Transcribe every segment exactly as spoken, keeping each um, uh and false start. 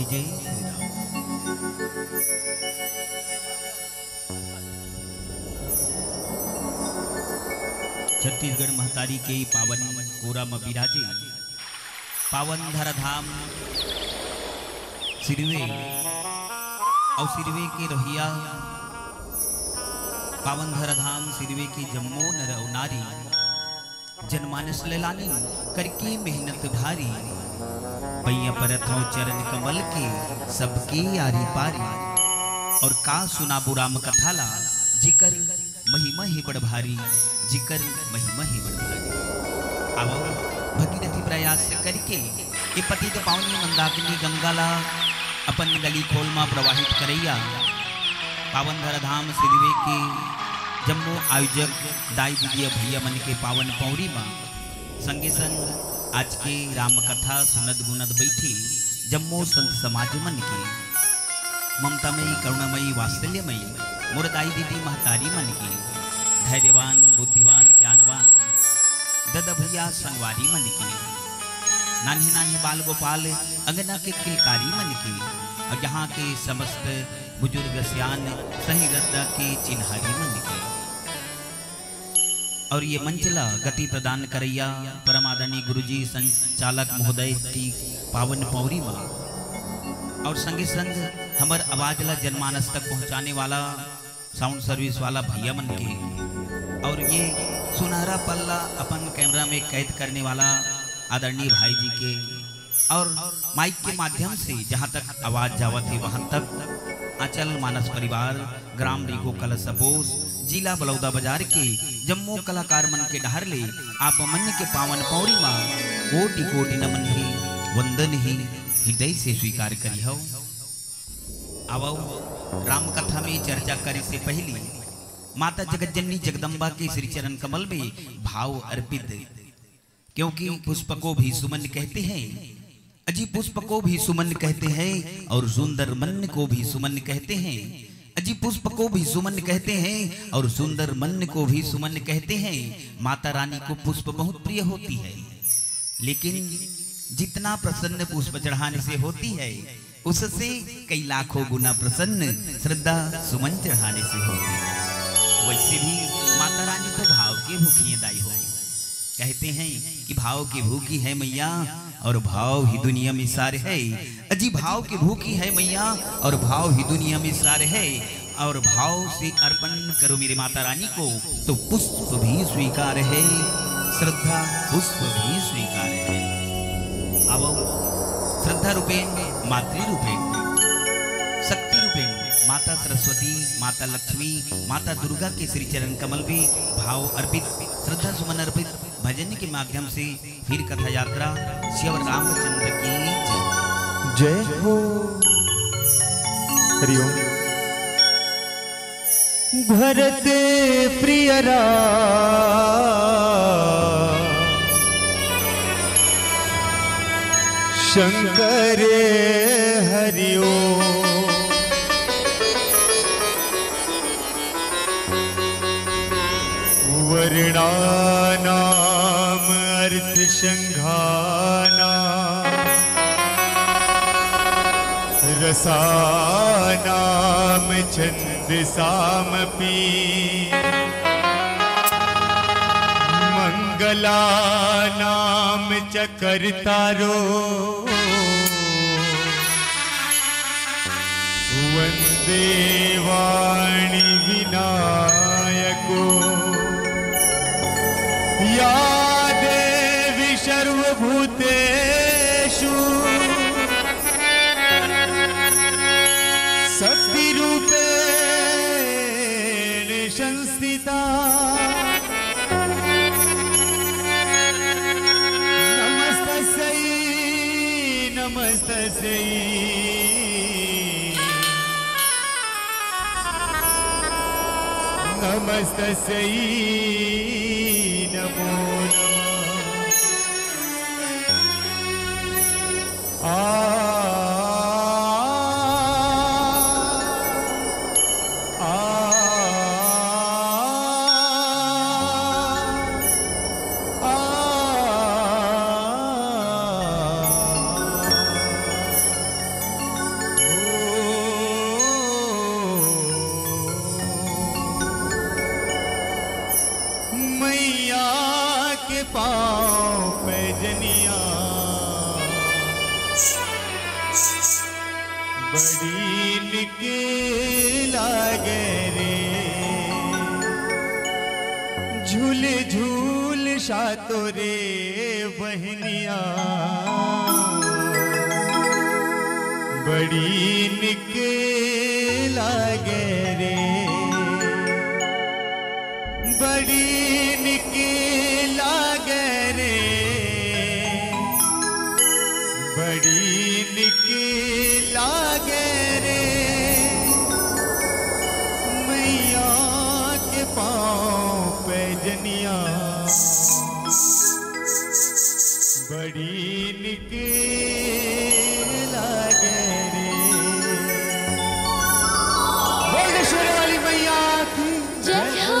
जय श्री राम। छत्तीसगढ़ महतारी के पावन कोरा म बिराजे पावन धराधाम सिरवे अउ सिरवे के रहिया पावन धराधाम सिरवे के जम्मो नर अउ नारी, जनमानस ल लानिन करके मेहनत भारी। पइयाँ परत हौं चरण कमल के, सबके आरी पारी। अउ का सुनाबो राम कथा ला, जेकर महिमा हे बड़ भारी, जेकर महिमा हे बड़ भारी। आवव भगीरथी प्रयास करके ए पतित पावनी मंदाकिनी गंगा ला अपन गली खोल म प्रवाहित करइया पावन धराधाम सिरवे के जम्मो आयोजक दाई दीदी भइया मन के पावन पौरी म संगे संग आज के राम कथा सुनत गुनत बइठे जम्मो संत समाज मन के ममतामयी, करुणामयी, वात्सल्यमयी मोर दाई दीदी महतारी मन के धैर्यवान, बुद्धिवान, ज्ञानवान ददा भइया संगवारी मन के, नान्हे नान्हे बाल गोपाल अंगना के किलकारी मन के, अउ यहाँ के समस्त बुजुर्ग सियान सही रद्दा के चिन्हारी मन के। अउ ये मंच ला गति प्रदान करइया परम आदरणीय गुरुजी संचालक महोदय की पावन पौरी मा अउ संगे संग हमर आवाज ला जनमानस तक पहुँचाने वाला साउंड सर्विस वाला भइया मन के अउ ये सुनहरा पल ला अपन कैमरा में कैद करने वाला आदरणीय भाई जी के अउ माइक के माध्यम से जहाँ तक आवाज जावत हे वहाँ तक आंचल मानस परिवार ग्राम रिगो कला सपोस, जिला बलौदा बाजार के जम्मो कलाकार मन के डहर ले आप मन के पावन पौरी मा कोटि कोटि नमन हे, वंदन हे, हृदय से स्वीकार करिहव। आवव, राम कथा में चर्चा करे से पहिली माता जगत जननी जगदम्बा के श्री चरण कमल में भाव अर्पित क्योंकि पुष्प को भी सुमन कहते हैं, अजी पुष्प को भी सुमन कहते हैं और सुंदर मन को भी सुमन कहते हैं। अजी पुष्प को भी सुमन कहते हैं और सुंदर मन को भी सुमन कहते हैं। माता रानी को पुष्प बहुत प्रिय होती है, लेकिन जितना प्रसन्न पुष्प चढ़ाने से होती है, उससे कई लाखों गुना प्रसन्न श्रद्धा सुमन चढ़ाने से होती है। वैसे भी माता रानी तो भाव के भूखी हैं दाई हो। कहते हैं कि भाव की भूखी है मैया और भाव ही दुनिया में सार है। अजी भाव की भूखी है मैया और भाव ही दुनिया में सार है। और भाव से अर्पण करो मेरी माता रानी को, तो पुष्प भी स्वीकार है, श्रद्धा पुष्प भी स्वीकार है। अब श्रद्धा रूपेण, मातृ रूपेण, शक्ति रूपेण माता सरस्वती, माता लक्ष्मी, माता दुर्गा के श्री चरण कमल भी भाव अर्पित, श्रद्धा सुमन अर्पित भजन के माध्यम से फिर कथा यात्रा श्री रामचंद्र की जय। जय हो। हरिओम। भरत प्रिय राम शंकर हरिओम। वर्णानाम अर्थसंघानाम रसानाम छंदसामपि मंगलानाम च कर्तारो वंदे वाणी विनायको। या देवी सर्वभूतेषु शक्तिरूपेण संस्थिता। नमस्तस्यै, नमस्तस्यै। नमस्तस्यै नमो नमः। आ, आ, आ। पाँव पैजनिया बड़ी निक लागे रे। झूल झूल सातो रे बहिनिया बड़ी निक लागे रे। बड़ी निक लागे रे। बड़ी निक लागे रे। मैया के पाँव पैजनिया बड़ी निक लागे रे। बोल दे शेरे वाली मैया की जय हो।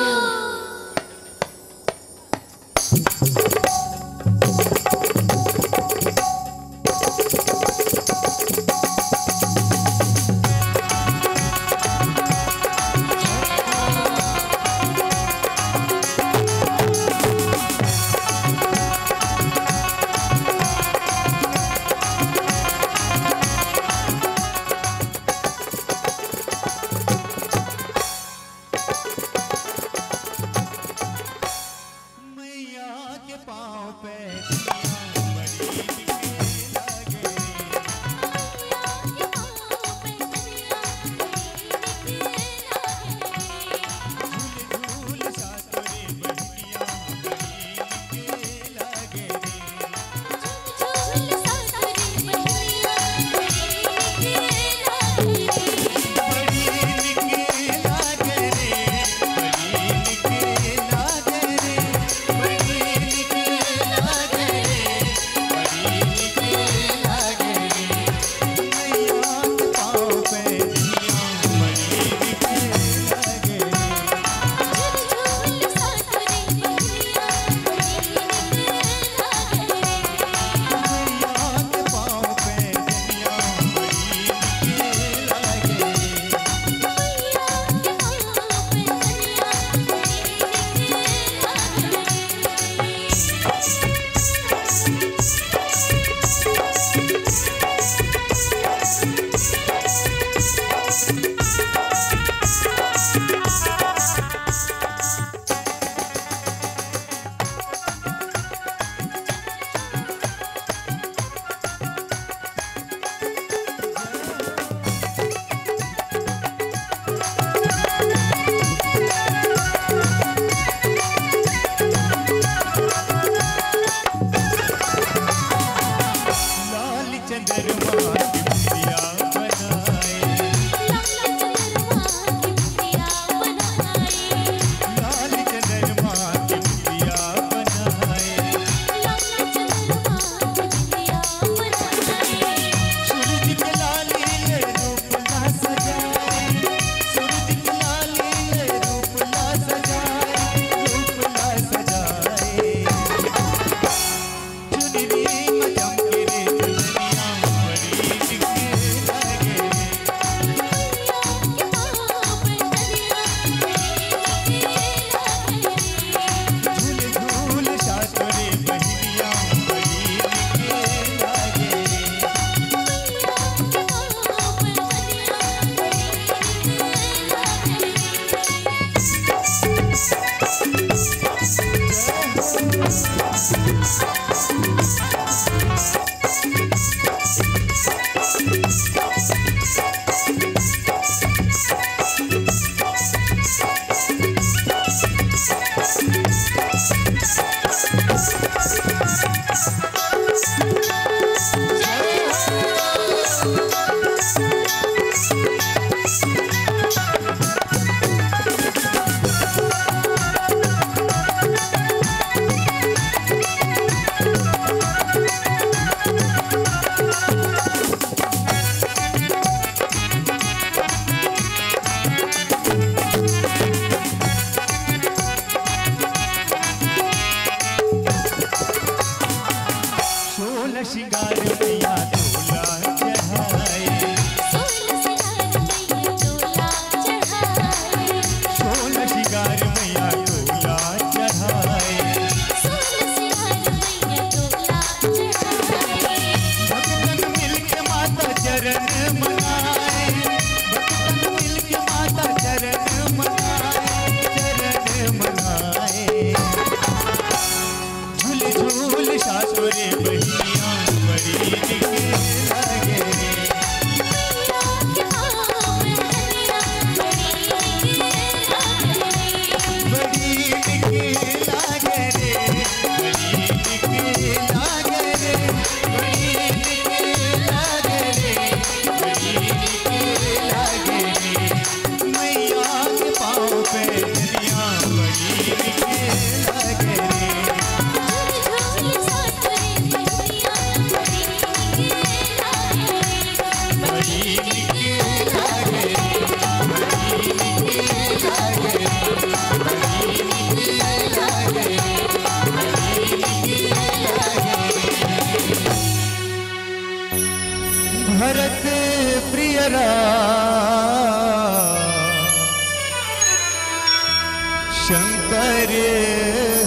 शंकर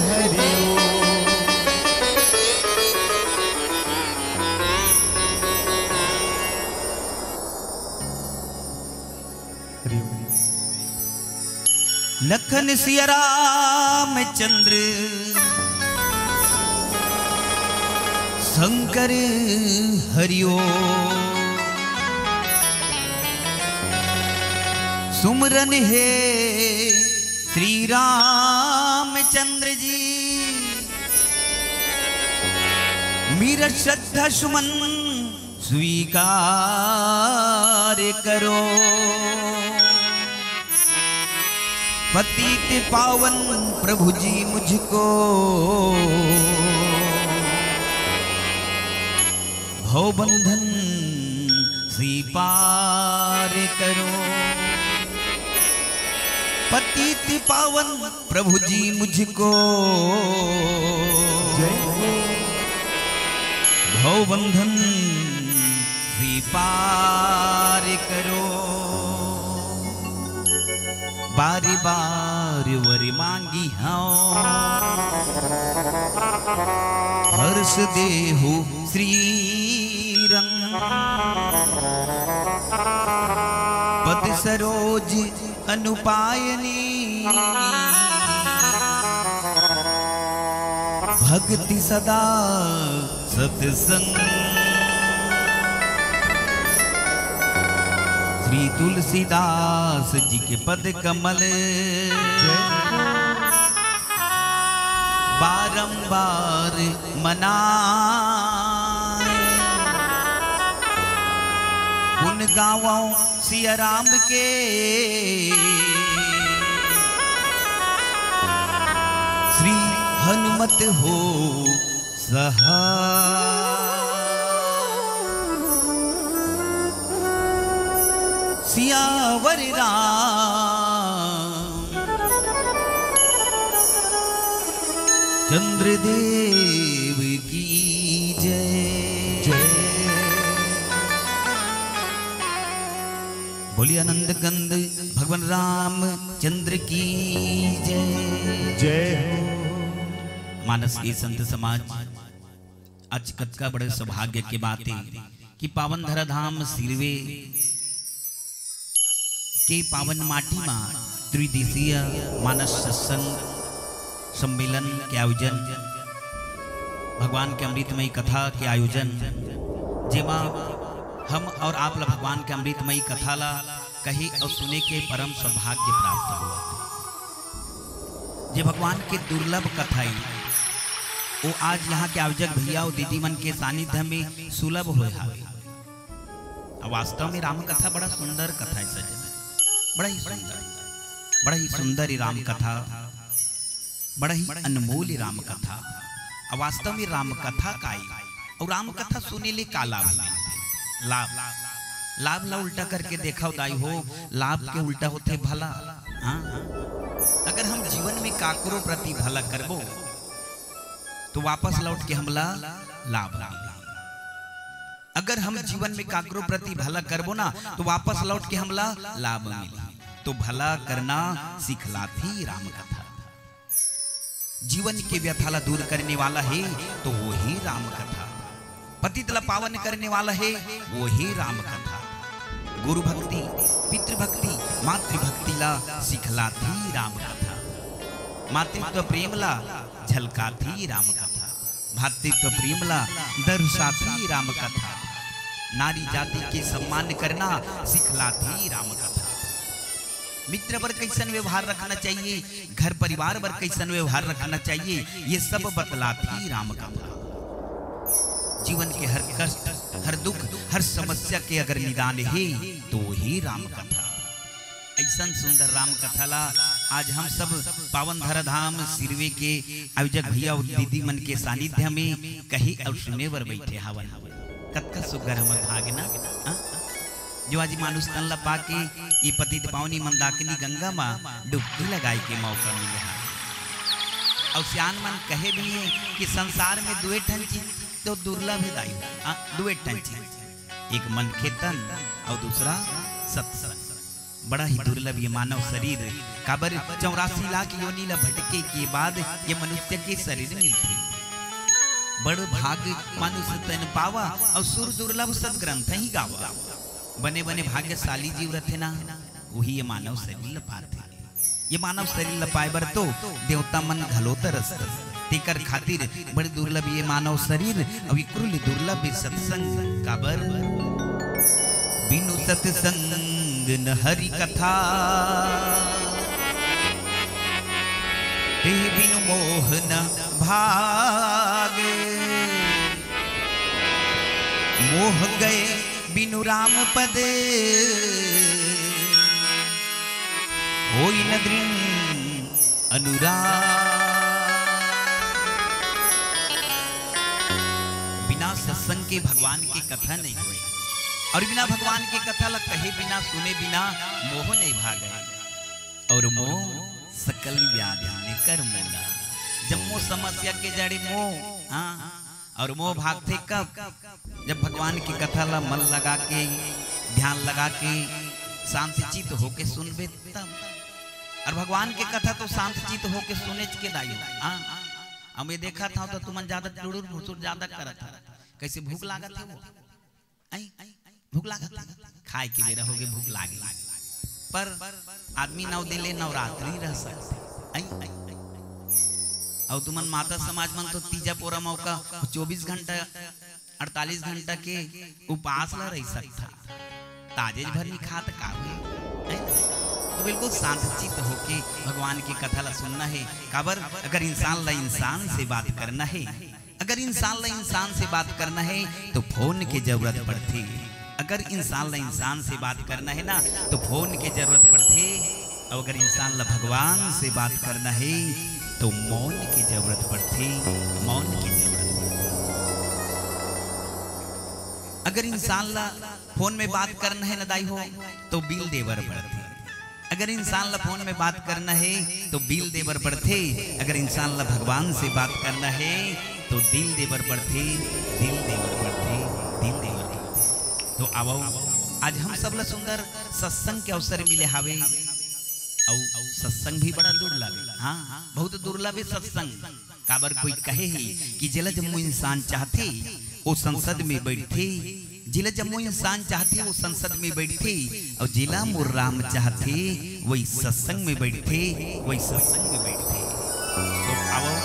हरि ओम। हरि ओम। लखन सिया रामचंद्र शंकर हरि ओम। सुमरन हे श्री रामचंद्र जी, मेरा श्रद्धा सुमन स्वीकार करो। पतित पावन प्रभु जी मुझको भव बंधन से पार करो। पतित पावन प्रभु जी मुझको जय हो। भव बंधन से पार करो। बार बार वर मांगी हूँ, हर्ष देहु श्री रंग। पद सरोज अनुपायनी, भक्ति सदा सत्संग। श्री तुलसीदास जी के पद कमल बारंबार मनाए। गुण गावो सिया राम के, श्री हनुमत हो सहाय। सियावर राम चंद्रदेव की जय। जय। बोलिए आनंद कंद भगवान रामचंद्र की जय। जय हो। मानस के संत समाज, आज कतका बड़े सौभाग्य के बात हे कि पावन धराधाम सिरवे के पावन माटी मा त्रिदिशीय मानस सत्संग सम्मेलन के आयोजन, भगवान के अमृतमयी कथा के आयोजन, जेमा हम अउ आप ला भगवान के अमृतमयी कथा ला कहे अउ सुने के परम सौभाग्य प्राप्त होवत। जे भगवान के दुर्लभ कथा हे, वो आज यहाँ के आयोजक भैया अउ दीदी मन के सानिध्य में सुलभ होए हावे। अब वास्तव में राम कथा बड़ा सुंदर कथा हे सज्जन, बड़ा ही सुंदर, बड़ा ही सुंदर ये राम कथा, बड़ा ही अनमोल ये राम कथा। अब वास्तव में राम कथा का हे अउ राम कथा सुने ले का लाभ मिलथे? लाभ, लाभ ला उल्टा करके देखव दाई हो, लाभ के उल्टा होथे भला। हाँ, अगर हम जीवन में काकरो प्रति भला करबो, तो वापस लौट के हमला लाभ मिलही। अगर हम जीवन में काकरो प्रति भला करबो ना, तो वापस लौट के हमला लाभ मिलही। तो भला करना सिखलाथे राम कथा। जीवन के व्यथा ला दूर करने वाला हे, तो वो ही राम कथा। पतित ला पावन करने वाला हे, वो ही राम कथा। गुरु भक्ति, पितृभक्ति, मातृभक्ति ला सिखलाथे राम कथा। मातृत्व प्रेम ला झलकाथे राम कथा। भातृत्व प्रेम ला दर्शाथे राम कथा। नारी जाति के सम्मान करना सिखलाथे राम कथा। मित्र बर कैसन व्यवहार रखना चाहिए, घर परिवार बर कैसन व्यवहार रखना चाहिए, ये सब बतलाथे राम कथा। जीवन के हर कष्ट, हर दुख, हर समस्या के अगर निदान हे, तो वही राम कथा। ऐसन सुंदर राम कथा ला आज हम सब पावन धराधाम सिरवे के आयोजक भैया अउ दीदी मन के सानिध्य में कहे अउ सुने बर बैठे हावन। कतका सुग्घर हमर भाग ना, हाँ? जो आज मानुष तन ला पाके ये पतित पावनी मंदाकिनी गंगा मा डुबकी लगाए के मौका मिले हे। अउ सियान मन कहे भी हे कि संसार में दुए ठन चीज तो दुर्लभ हे दाई, हाँ, दुए ठन चीज, एक मनखे तन अउ दूसरा सत्संग। बड़ा ही दुर्लभ ये मानव शरीर, काबर चौरासी लाख योनि ला भटके के बाद ये मनुष्य के शरीर मिलथे। बड़ भाग मानुष तन पावा, अउ सुर दुर्लभ सदग्रंथ ही गावा। बने बने भाग्यशाली जीव रथे ना, वही ये मानव शरीर ल पाथे। ये मानव शरीर ल पाए बर तो देवता मन घलो तरसथे। तेकर खातिर बड़ दुर्लभ ये मानव शरीर, अउ विक्रुल दुर्लभ ये सत्संग। काबर? बिनु सत्संग न हरि कथा, ते बिनु मोह न भाग। मोह गए बिनु राम पद, होई न दृढ़ अनुराग। बिना सत्संग के भगवान के कथा नहीं होय, अउ बिना भगवान के कथा ला कहे बिना, सुने बिना मोह नहीं भागे। अउ मोह सकल व्याधि निकर मूला, जम्मो समस्या के जड़ी मोह। हाँ, अउ मोह भागथे कब? जब भगवान के कथा ला मन लगा के, ध्यान लगा के, शांत चित्त होके सुनबे तब। अउ भगवान के कथा तो शांत चित्त होके सुनेच के दाई। हाँ, हम ये देखत हव तो तुमन ज्यादा टुड़ुर भुसुर ज्यादा करत हव। कइसे भूख लागत हे वो? अई, भूख लागत हे? खाए के बेरा होगे, भूख लागे। पर आदमी नौ दिन ले नवरात्रि रह सकथे। अई, अउ तुमन माता समाज मन तो तीजा पोरा मौका चौबीस घंटा, अड़तालीस घंटा के उपास ला रह सकथा। ताजेज भर नी खात का हुए? है ना? तो बिल्कुल शांत चित्त होके भगवान के कथा ला सुनना हे। काबर? अगर इंसान ला इंसान से बात करना हे, अगर इंसान ला इंसान से बात करना हे, तो फोन के जरूरत पड़थे। अगर इंसान ला इंसान से बात करना हे ना, तो फोन के जरूरत पड़थे। अउ अगर इंसान ला भगवान से बात करना हे, तो मौन के जरूरत पड़थे, मौन के जरूरत पड़थे। अगर इंसान ला फोन में बात करना हे ना दाई हो, तो बिल दे बर पड़थे। अगर इंसान ला फोन में बात करना हे, तो बिल दे बर पड़थे। अगर इंसान ला भगवान से बात करना हे, तो दिल दे बर पड़थे, दिल दे बर पड़थे, दिल दे बर पड़थे। तो आवव, आज हम सब ला सुंदर सत्संग के अवसर मिले हावे। अउ सत्संग भी बड़ा दुर्लभ हे। हाँ, बहुत दुर्लभ हे सत्संग। काबर कोई कहे हे कि जेला जम्मो इंसान चाहथे, वो संसद में बैठथे। जेला जम्मो इंसान चाहथे, वो संसद में बैठथे, अउ जेला मोर राम चाहथे, वही सत्संग में बैठथे, वही सत्संग में बैठथे। तो आवव,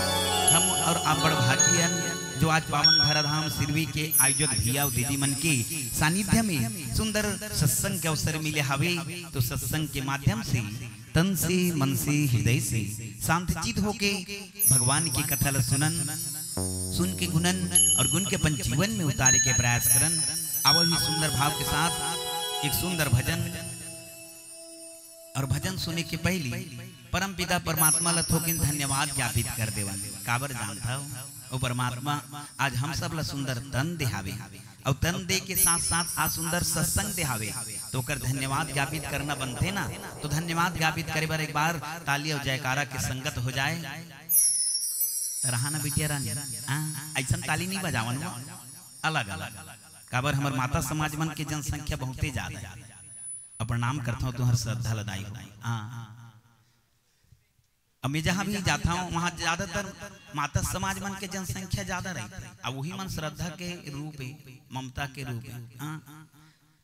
हम अउ आप बड़ भागी हन, जो आज पावन धराधाम सिरवी के आयोजक भैया अउ दीदी मन के सानिध्य में सुंदर सत्संग के अवसर मिले हावे। तो सत्संग के माध्यम से तन से, मन से, हृदय से शांत चित होके भगवान की कथा ला सुनन, सुन के गुनन अउ गुन के अपन जीवन में उतारे के प्रयास करन। आवव ही सुंदर भाव के साथ एक सुंदर भजन। अउ भजन सुने के पहिली परम पिता परमात्मा ला थोकिन धन्यवाद ज्ञापित कर देवन। काबर जानथव? ओ परमात्मा आज हम सब ला सुंदर तन दे हावे, अउ तन दे के साथ-साथ आज सुंदर सत्संग दे हावे, तो ओकर धन्यवाद ज्ञापित करना बनथे ना। तो धन्यवाद ज्ञापित करे बर एक बार ताली अउ जयकारा के संगत हो जाए। रहा ना बिटिया रानी, हाँ, अइसन ताली नहीं बजावन हो, अलग-अलग। काबर हमर माता समाज मन के जनसंख्या बहुते ज्यादा हे। अउ प्रणाम करथव तुहर श्रद्धा ला दाई हो। हाँ। अब मैं जहाँ भी जाता हूँ, वहाँ ज्यादातर माता समाज मन के जनसंख्या ज्यादा रही, अब वही मन श्रद्धा के रूप हे, ममता के रूप हे। हाँ,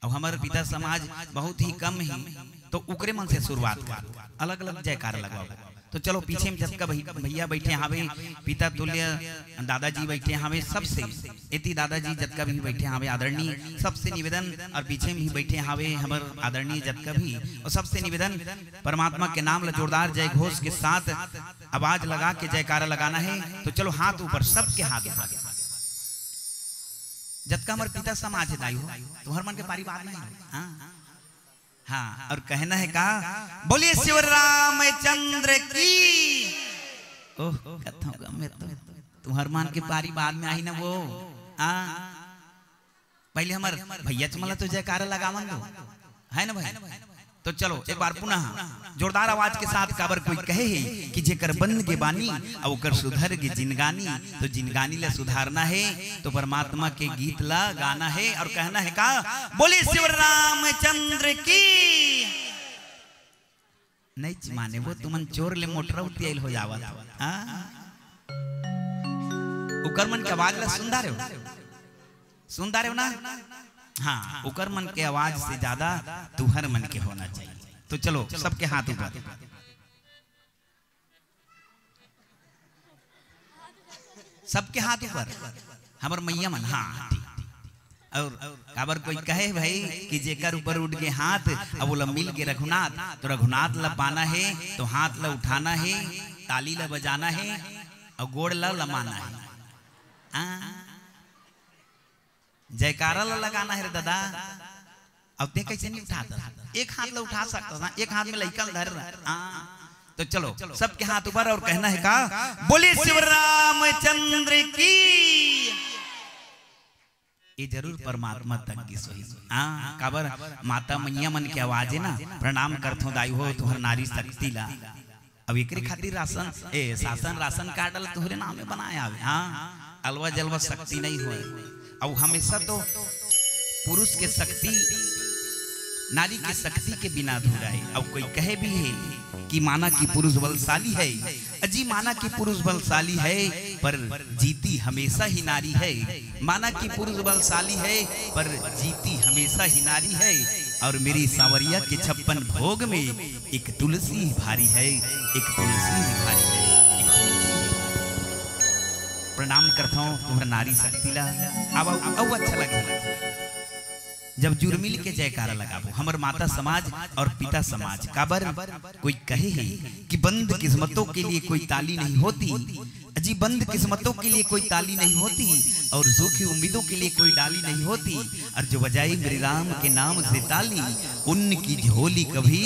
अब हमारे पिता समाज बहुत ही कम हे, तो उकरे मन से शुरुआत कर, अलग-अलग जयकार लगवाओ। तो चलो, पीछे में जतका भई-, भैया बैठे हावे, पिता तुल्य दादाजी बैठे हावे, सबसे एती दादाजी जतका भी बैठे हावे आदरणीय, सबसे निवेदन, अउ पीछे में भी बैठे हावे हमर आदरणीय जतका भी, अउ सबसे निवेदन, परमात्मा के नाम ला जोरदार जय घोष के साथ आवाज लगा के जयकारा लगाना हे। तो चलो, हाथ ऊपर, सबके हाथ ऊपर। जतका हमर पिता समाज हे दाई हो, तुहर मन के पारी बात नहीं हे। हाँ, हाँ, अउ कहना हे का? बोलिए शिव रामचंद्र की। ओह, कथों का मैं तो, तुहर मन के पारी बाद में आही ना वो। हाँ, पहले हमर भैया चमला तो जयकारा लगावन दो, हे ना भाई? तो चलो एक बार पुनः जोरदार आवाज के साथ, काबर कोई कहे हे कि जेकर बन गे बानी, अउ ओकर सुधर गे जिनगानी, तो जिनगानी ला सुधारना हे, तो परमात्मा के गीत ला गाना हे अउ कहना हे का? बोले शिव रामचंद्र की। नहीं माने वो, तुमन चोर ले मोटरा उतियाइल हो जावत। हाँ? उकर मन के आवाज ला सुन डारे हो? सुन डारे हो ना? हाँ, उकर मन के आवाज से ज्यादा तुहर मन के होना चाहिए। तो चलो, सबके हाथ ऊपर। सबके हाथ ऊपर। हमर मैया मन, हाँ, ठीक। और काबर कोई कहे भाई कि जेकर ऊपर उठ के हाथ, अब ओला मिल के रघुनाथ, तो रघुनाथ ला पाना है, तो हाथ ला उठाना है, ताली ला बजाना है और गोड़ ला लमाना है। हाँ। जयकारा ला लगाना है रे दादा। अब ते कैसे नहीं उठाता? एक हाथ ला उठा सकता ना, एक हाथ में लइका ला धर रहा। हाँ। तो चलो, सबके हाथ ऊपर और कहना है का, बोले शिव रामचंद्र की। ये जरूर परमात्मा तक की सोई। हाँ, काबर माता मैया मन के आवाज है ना, प्रणाम करथों दाई हो, तुहर नारी शक्ति ला। अब एकरे खातिर राशन, ए, शासन राशन कार्ड ल तोहरे नाम में बनाए हवे। हाँ, अलवा जलवा शक्ति नहीं होए। अब हमेशा तो पुरुष के शक्ति, नारी के शक्ति के बिना अधूरा है। अब कोई कहे भी है कि माना कि पुरुष बलशाली है, अजी माना कि पुरुष बलशाली है, पर जीती हमेशा ही नारी है। माना कि पुरुष बलशाली है, पर जीती हमेशा ही नारी है। और मेरी सांवरिया के छप्पन भोग में एक तुलसी ही भारी है, एक तुलसी ही भारी है, एक तुलसी ही भारी है। प्रणाम करथौं तुम्हर नारी शक्ति ला। अब, अब अच्छा लगे। जब जुरमिल के जयकारा लगाबो, हमर माता समाज और पिता समाज, काबर कोई कहे है कि बंद किस्मतों के लिए कोई ताली नहीं होती, जी, बंद किस्मतों के लिए कोई ताली नहीं होती और सूखी उम्मीदों के लिए कोई डाली नहीं होती, और जो बजाए मेरे राम के नाम से ताली, उनकी झोली कभी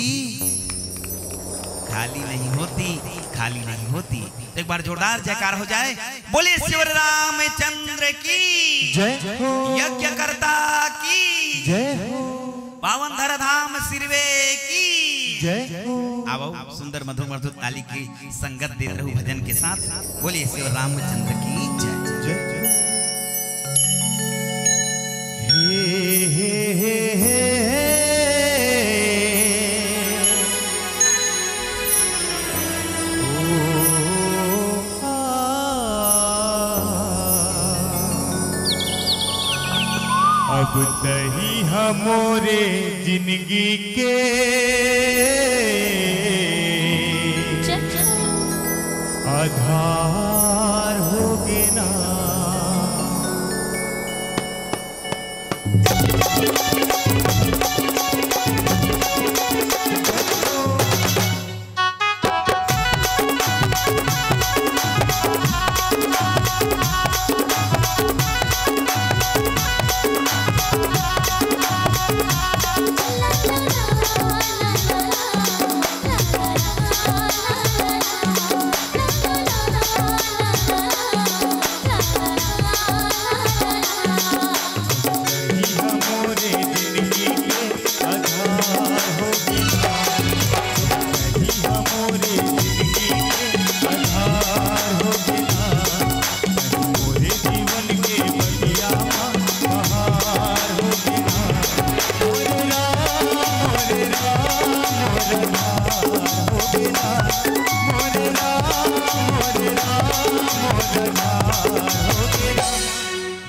खाली नहीं होती, खाली नहीं होती। तो एक बार जोरदार जयकार हो जाए, बोले शिव रामचंद्र की जय हो। यज्ञकर्ता की जय हो। पावन धरा धाम सिरवे की जय हो। आवो, सुंदर मधुर मधुर ताली की संगत देत रहू भजन के साथ। बोलिए शिव रामचंद्र की जय। जय। हे, हे, हे, हे, हे। ओ, आ। अब तही हमरे जिंदगी के आधार होगे ना।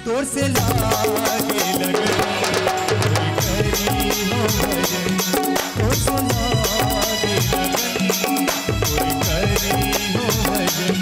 तोर से लागे लगन, कोई करी हो भजन। तोर से लागे लगन, कोई करी हो भजन।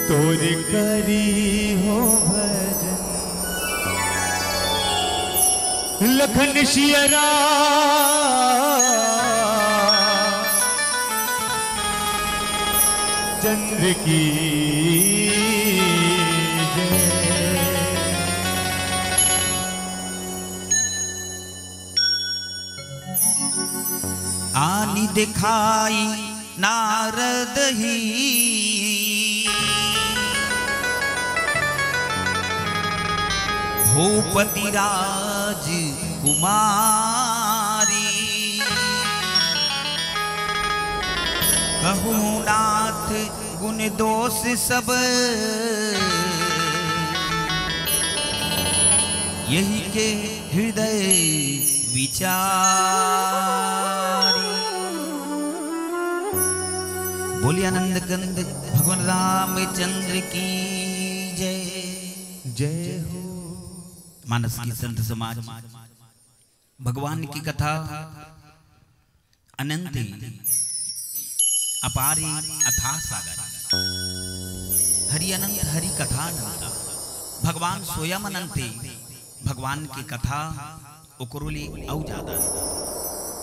तोर करी हो भजन, लखन सिया राम चंद्र की जय। आनि देखाई नारद ही, भूपति राजकुमारी। कहूँ नाथ गुण दोष सब, यही के हृदय विचारी। बोलिए आनंद कंद भगवान रामचंद्र की जय। जय हो। मानस की संत समाज, भगवान की कथा अनंत, अपार, अथाह सागर। हरि अनंत, हरि कथा अनंता। भगवान स्वयं अनंत, भगवान की कथा ओकरो ले अउ ज्यादा।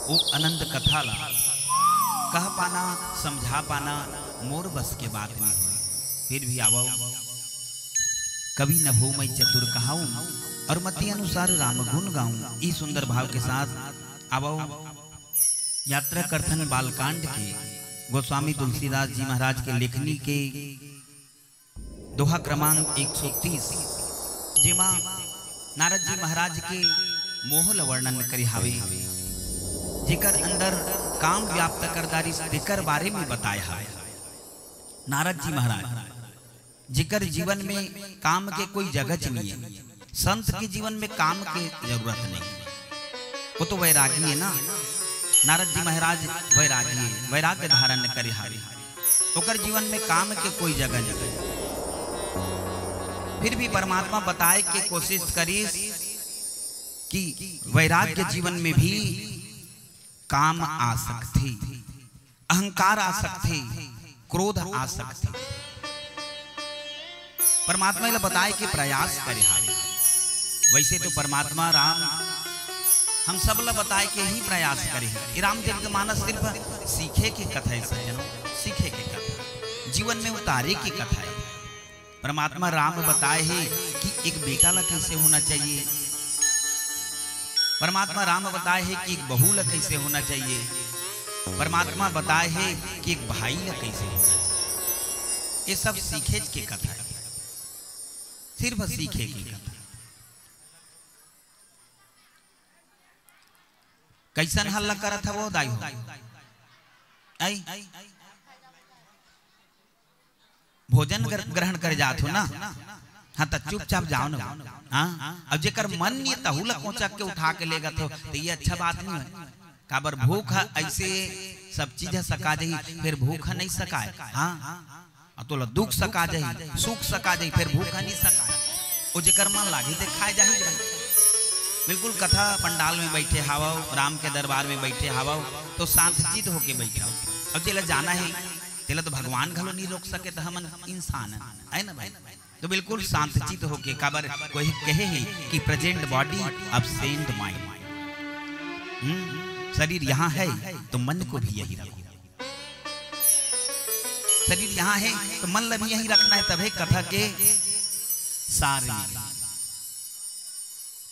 वो अनंत कथा ला कह पाना, समझा पाना मोर बस के बात नहीं होय। फिर भी आवो, कवि न होवँ मैं चतुर कहाऊँ, और मति अनुसार राम गुण गाऊँ। ई सुंदर भाव के साथ आवो, यात्रा करथन बालकांड के, गोस्वामी तुलसीदास जी महाराज के लेखनी के दोहा क्रमांक एक सौ तीस, जेमा नारद जी महाराज के मोह ल वर्णन करे हावे, जेकर अंदर काम व्याप्त कर डारिस, तेकर बारे में बताए हावे। नारद जी महाराज, जेकर जीवन में काम के कोई जगह नहीं है, संत के जीवन में काम के जरूरत नहीं। वो तो वैरागी है ना, नारद जी महाराज वैरागी है, वैराग्य धारण करे हारे, ओकर जीवन में काम के कोई जगह नहीं। फिर भी परमात्मा बताए के कोशिश करिस कि वैराग्य जीवन में भी काम आ सकथे, अहंकार आ सकथे, क्रोध आ सकथे। परमात्मा ला बताए के प्रयास करे हावे। वैसे तो परमात्मा राम हम सब ला बताए के ही प्रयास करे हे। ये रामचरित मानस सिर्फ सीखे के कथा है सज्जनों, सीखे के कथा, जीवन में उतारे के कथा है। परमात्मा राम बताए हे कि एक बेटा ला कैसे होना चाहिए, परमात्मा राम बताए हे कि एक बहू ला कैसे होना चाहिए, परमात्मा बताए हे कि एक भाई ला कैसे होना चाहिए। ये सब सीखे के कथा है, सिर्फ सीखे के कथा। कैसन हल्ला करत हवो दाई हो? आई? भोजन ग्र-, ग्रहण करे जात हो ना? हाँ, त चुपचाप जाओ ना। हाँ, अब जेकर मन नहीं तहू ला कोचक के उठा के लेगत हो, त ये अच्छा बात नहीं है। काबर भूख ह ऐसे सब चीज ह सका जाही, फिर भूख ह नहीं सकाए। हाँ, अउ तोला दुख सका जाही, सुख सका जाही, फिर भूख ह नहीं सकाए। ओ जेकर मन लागी ते खाए जाही भाई। बिल्कुल कथा पंडाल में बैठे हावव, राम के दरबार में बैठे हावव, तो शांत चित होके बैठव। अब जेला जाना है, तेला तो भगवान घलो नहीं रोक सके, तो हमन इंसान है ना भाई। तो बिल्कुल शांत चित होके, काबर कोई कहे है कि present body, absent mind। हम्म, शरीर यहाँ है तो मन को भी यही रखो। शरीर यहाँ है तो मन ला भी यहीं रखना है, तभे कथा के सार मिले।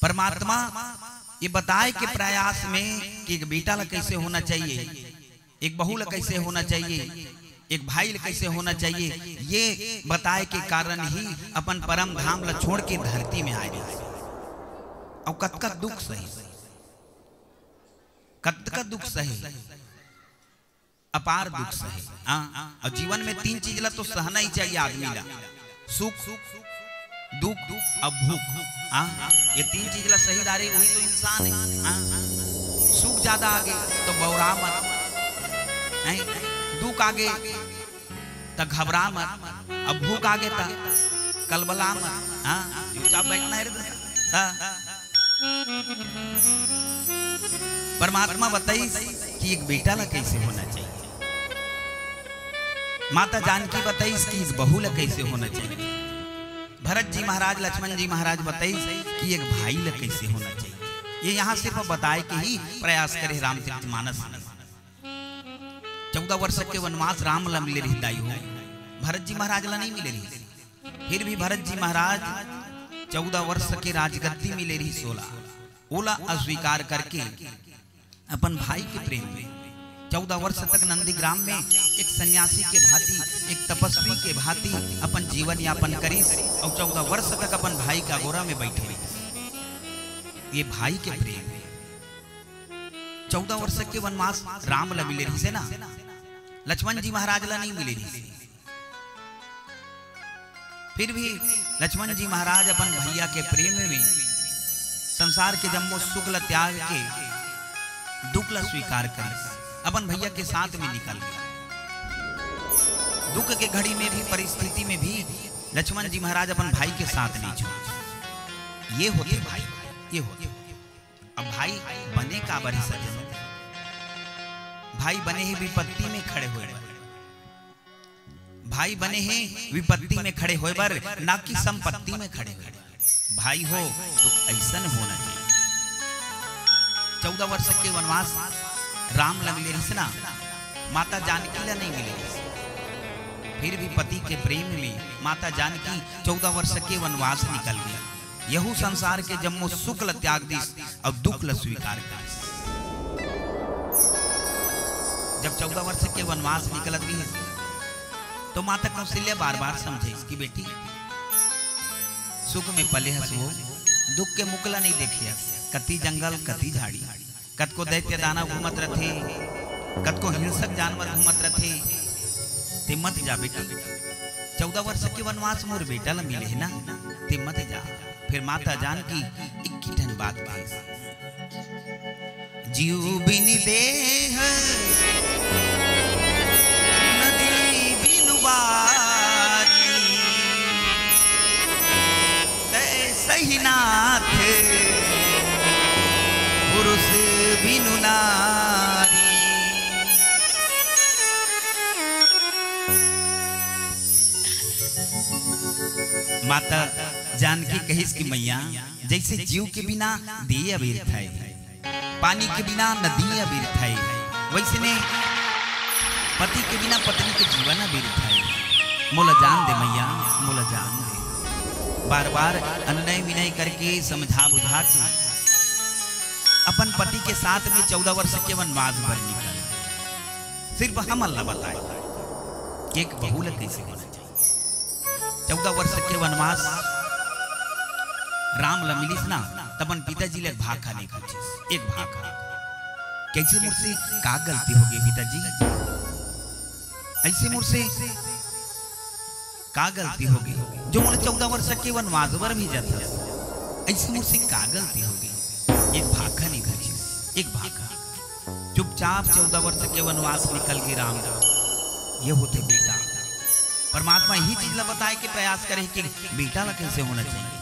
परमात्मा ये बताए के प्रयास में कि एक बेटा ला कैसे होना चाहिए, एक बहू ला कैसे होना चाहिए, एक भाई ला कैसे होना चाहिए, ये बताए के कारण ही अपन परम धाम ला छोड़ के धरती में आए रहिस। अउ कतका दुख सही, कतका दुख सही, अपार दुख सहे। हाँ, अउ जीवन में तीन चीज ला तो सहना ही चाहिए आदमी ला, सुख, दुख अउ भूख। हाँ, ये तीन चीज ला सही डारे, वही तो इंसान है। हाँ, सुख ज्यादा आगे तो बौरा मत, हैं? दुख आगे त घबरा मत, अब भूख आगे त कलबला मत। हाँ, चुपचाप बैठना है रे। हाँ। परमात्मा बताइस कि एक बेटा ला कैसे होना चाहिए। माता जानकी बताइस कि एक बहू ला कैसे होना चाहिए। भरत जी महाराज, लक्ष्मण जी महाराज बताइस कि एक भाई ला कैसे होना चाहिए। ये यहाँ सिर्फ बताए के ही प्रयास करे रामचरित मानस में। चौदह वर्ष के वनवास राम ला मिले रहिस दाई हो, भरत जी महाराज ला नहीं मिले रहिस। फिर भी भरत जी महाराज चौदह वर्ष के राजगद्दी मिले रहिस ओला, ओला अस्वीकार करके अपन भाई के प्रेम में चौदह वर्ष तक नंदीग्राम में एक सन्यासी के भांति, एक तपस्वी के भांति अपन जीवन यापन करिस और चौदह वर्ष तक अपन भाई के अगोरा में बैठे रहिस। ये भाई के प्रेम है। चौदह वर्ष के वनवास राम ला मिले रहिस ना, लक्ष्मण जी महाराज ला नहीं मिले रहिस। फिर भी लक्ष्मण जी महाराज अपन भैया के प्रेम में संसार के जम्मो सुख ल त्याग के दुख ल स्वीकार करिस, अपन भैया के साथ में निकल गे। दुख के घड़ी में भी, परिस्थिति में भी लक्ष्मण जी महाराज अपन भाई के साथ नहीं छोड़े। ये होथे भाई, ये होथे। अब भाई बने काबर हे सज्जनों? भाई बने हे विपत्ति में खड़े होय बर। भाई बने हे विपत्ति में खड़े होय बर, ना कि संपत्ति में खड़े होय बर। भाई हो तो अइसन होना चाहिए। चौदह वर्ष के वनवास राम ला मिले रहिस ना, माता जानकी ला नहीं मिले रहिस। फिर भी पति के प्रेम में माता जानकी चौदह वर्ष के वनवास निकल गई। यहू संसार के जम्मो सुख ल त्याग दिस अउ दुख ल स्वीकार करिस। जब चौदह वर्ष के वनवास निकलत रहिस, तो माता कौशल्या बार-बार समझाइस कि बेटी, सुख में पले हस वो, दुख के मुख ल नहीं देखे हस। कति जंगल, कति झाड़ी, कतको दैत्य दानव घूमत रथे, कतको हिंसक जानवर घूमत रथे। ते मत जा बेटी, चौदह वर्ष के वनवास मोर बेटा ल मिले हे ना, ते मत जा। फिर माता जानकी एक ही ठन बात कहिस, जीव बिन देह नदी बिनु बारी, तैसही नाथ पुरुष बिनु नारी। माता जानकी कहिस कि मैया, जैसे जीव के बिना दिया व्यर्थ है, पानी के बिना नदी अबिरथाई, वैसने पति के बिना पत्नी के जीवन अबिरथाई। मोला जान दे मैया, मोला जान दे। बार-बार अनुनय विनय करके, समझा बुझा के अपन पति के साथ में चौदह वर्ष के वनवास बर निकल। सिर्फ हमन ला बताए कि एक बहू ला कैसे होना चाहिए। चौदह वर्ष के वनवास राम ल मिलिस ना, त अपन पिताजी ले एक भाखा नहीं पूछिस, एक भाखा। कैसे मोर से का गलती हो गई पिताजी? ऐसे मोर से का गलती हो गई, जो मोला चौदह वर्ष के वनवास बर भेजत हस? ऐसे मोर से का गलती हो गई? एक भाखा नहीं पूछिस, एक भाखा। चुपचाप चौदह वर्ष के वनवास निकल गे राम। ये होथे बेटा। परमात्मा यही चीज ला बताए के प्रयास करे कि बेटा ला कैसे होना चाहिए।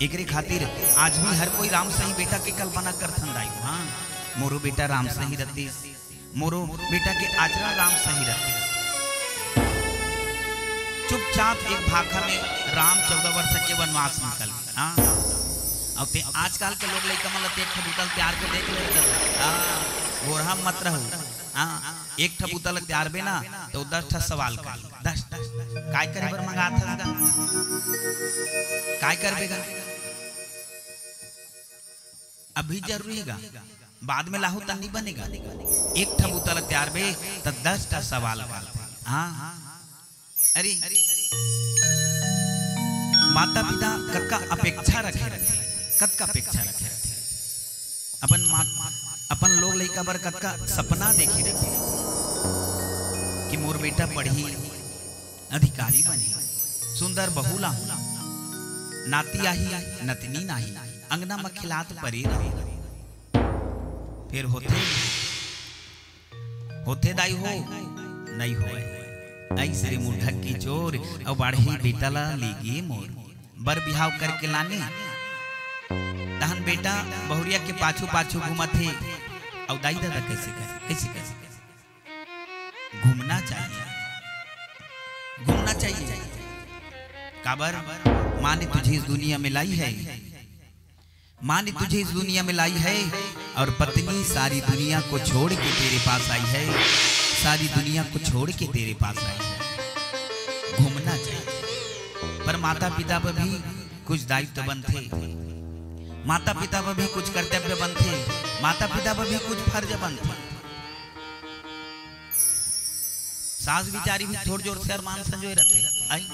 एकरे खातिर आज भी हर कोई राम सही बेटा के कल्पना करथन दाई। हाँ, मोरो बेटा राम सही रहतिस, मोरो बेटा के आचरण राम सही रहतिस। चुपचाप एक भाखा में राम चौदह वर्ष के वनवास निकल गे। हाँ, अब ते आजकल के लोग लइका मन ल ते एक ठो बुतल त्यार के देख ले, हाँ, गोरहा मत रहू। हाँ, एक ठो बुतल त्यारबे ना, तो दस ठो सवाल कर, दस ठो। काय करे बर मंगात हस गा? काय करबे गा? अभी जरूरी गा, बाद में लाहू त नहीं बनेगा। एक ठो बुतल त्यारबे, त दस ठो सवाल कर। हाँ, अरे, माता पिता कतका अपेक्षा रखे रथे, कतका अपेक्षा रखे रथे। अपन माँ, अपन लोग लइका बर कतका सपना देखे रथे कि मोर बेटा पढ़ही, अधिकारी बनही, सुंदर बहू लाहू, नाती आही, नतनीन आही, अंगना म खिलात परे रही। फिर होथे होथे दाई हो, नइ होय। अइसे रे मुढ़क की चोर, अउ बाढ़ही बेटा ला लेगे मोर। बर बिहाव करके लाने, तहन बेटा बहुरिया के पाछू पाछू घूमत हे। अउ दाई ददा कैसे करे, कैसे करे? घूमना चाहिए। चाहिए। काबर? माँ ने तुझे इस दुनिया में लाई है, माँ ने तुझे इस दुनिया में लाई है, और पत्नी सारी दुनिया को छोड़ के तेरे पास आई है, सारी दुनिया को छोड़ के तेरे पास आई है। घूमना चाहिए, पर माता पिता पर भी कुछ दायित्व बनथे, माता पिता पर भी कुछ कर्तव्य बनथे, माता पिता पर भी कुछ फर्ज बनथे। सास बिचारी भी थोड़ जोर से अरमान संजोए रथे। आई,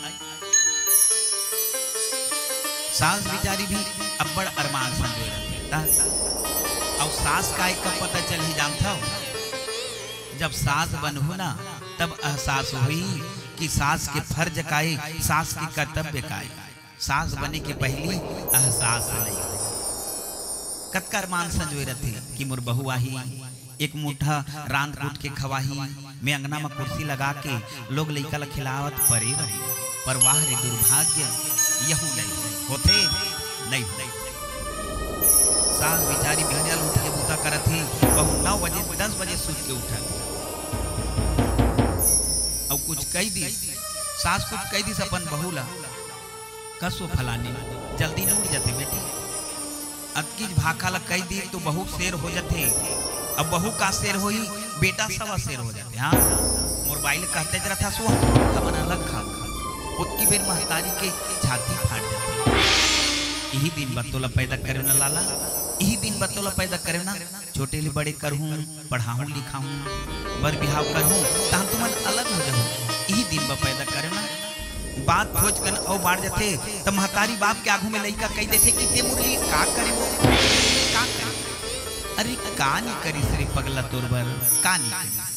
सास बिचारी भी अब्बड़ अरमान संजोए रथे। ता, अउ सास का एक पता चलही जानथव, जब सास बनहू ना, तब एहसास होही कि सास के फर्ज का ए, सास के कर्तव्य का ए। सास बने के पहिली एहसास नइ होय। कतका अरमान संजोए रथे कि मोर बहू आही, एक मुठा रांध कूट के खवाही, मैं अंगना म कुर्सी लगा के लोग लइका ल खिलावत परे रहूं। पर वाह रे दुर्भाग्य, यहू नइ होय। होथे? नइ होय। सास बिचारी बिहनिया ल उठ के बूता करत हे, बहू नौ बजे, दस बजे सूत के उठत। अउ कुछ कहि दिस, सास कुछ कहि दिस अपन बहू ला, "कस ओ फलानी, जल्दी नइ उठ जाते बेटी।" अतकीच भाखा ला कहि दी तो बहू शेर हो जाथे। अब बहू का शेर होही, बेटा सवा शेर हो जाथे। हाँ, मोर बाई ल कहते रथस, हमन अलग खाबो। ओतकी बेर महतारी के छाती फाट जाथे। इही दिन बर तोला पैदा करेंव ना लाला, इही दिन बर तोला पैदा करेंव ना, छोटे ले बड़े करहूं, पढ़ाहूं लिखाहूं, बर बिहाव करहूं, तहां तुमन अलग हो जाहू। इही दिन बर पैदा करेंव ना। बात भोज कन अउ बाढ़ जाथे, त महतारी बाप के आगू में लइका कहि देथे कि "ते मोर लिए का करे वो? का करे?" अरे का नी करिस रे पगला तोर बर, का नी करिस?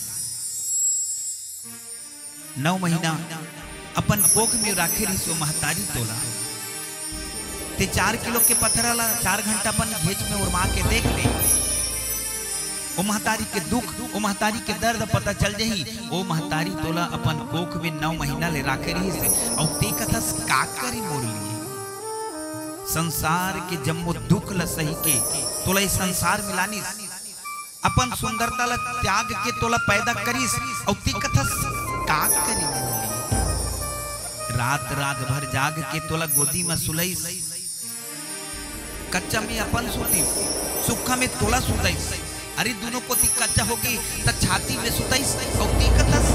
नौ महीना अपन कोख में राखे रहिस ओ महतारी तोला। ते चार किलो के पथरा ला चार घंटा अपन घेंच में उरमा के देख ले। ओ महतारी के दुख, ओ महतारी के दर्द पता चल जाही। ओ महतारी तोला अपन कोख में नौ महीना ले राखे रहिस, अउ ते कथस, "का करी मोर लिए?" संसार के जम्मो दुख ला सही के तोला ए संसार में लानिस। अपन सुंदरता ला त्याग के तोला पैदा करिस, अउ ते कथस, "का करी मोर लिए?" रात, रात भर जाग के तोला गोदी में सुलइस। कच्चा में अपन सुतिस, सुक्खा में तोला सुतइस। अरे, दूनों कोती कच्चा होगे, त छाती में सुतइस, अउ ते कथस,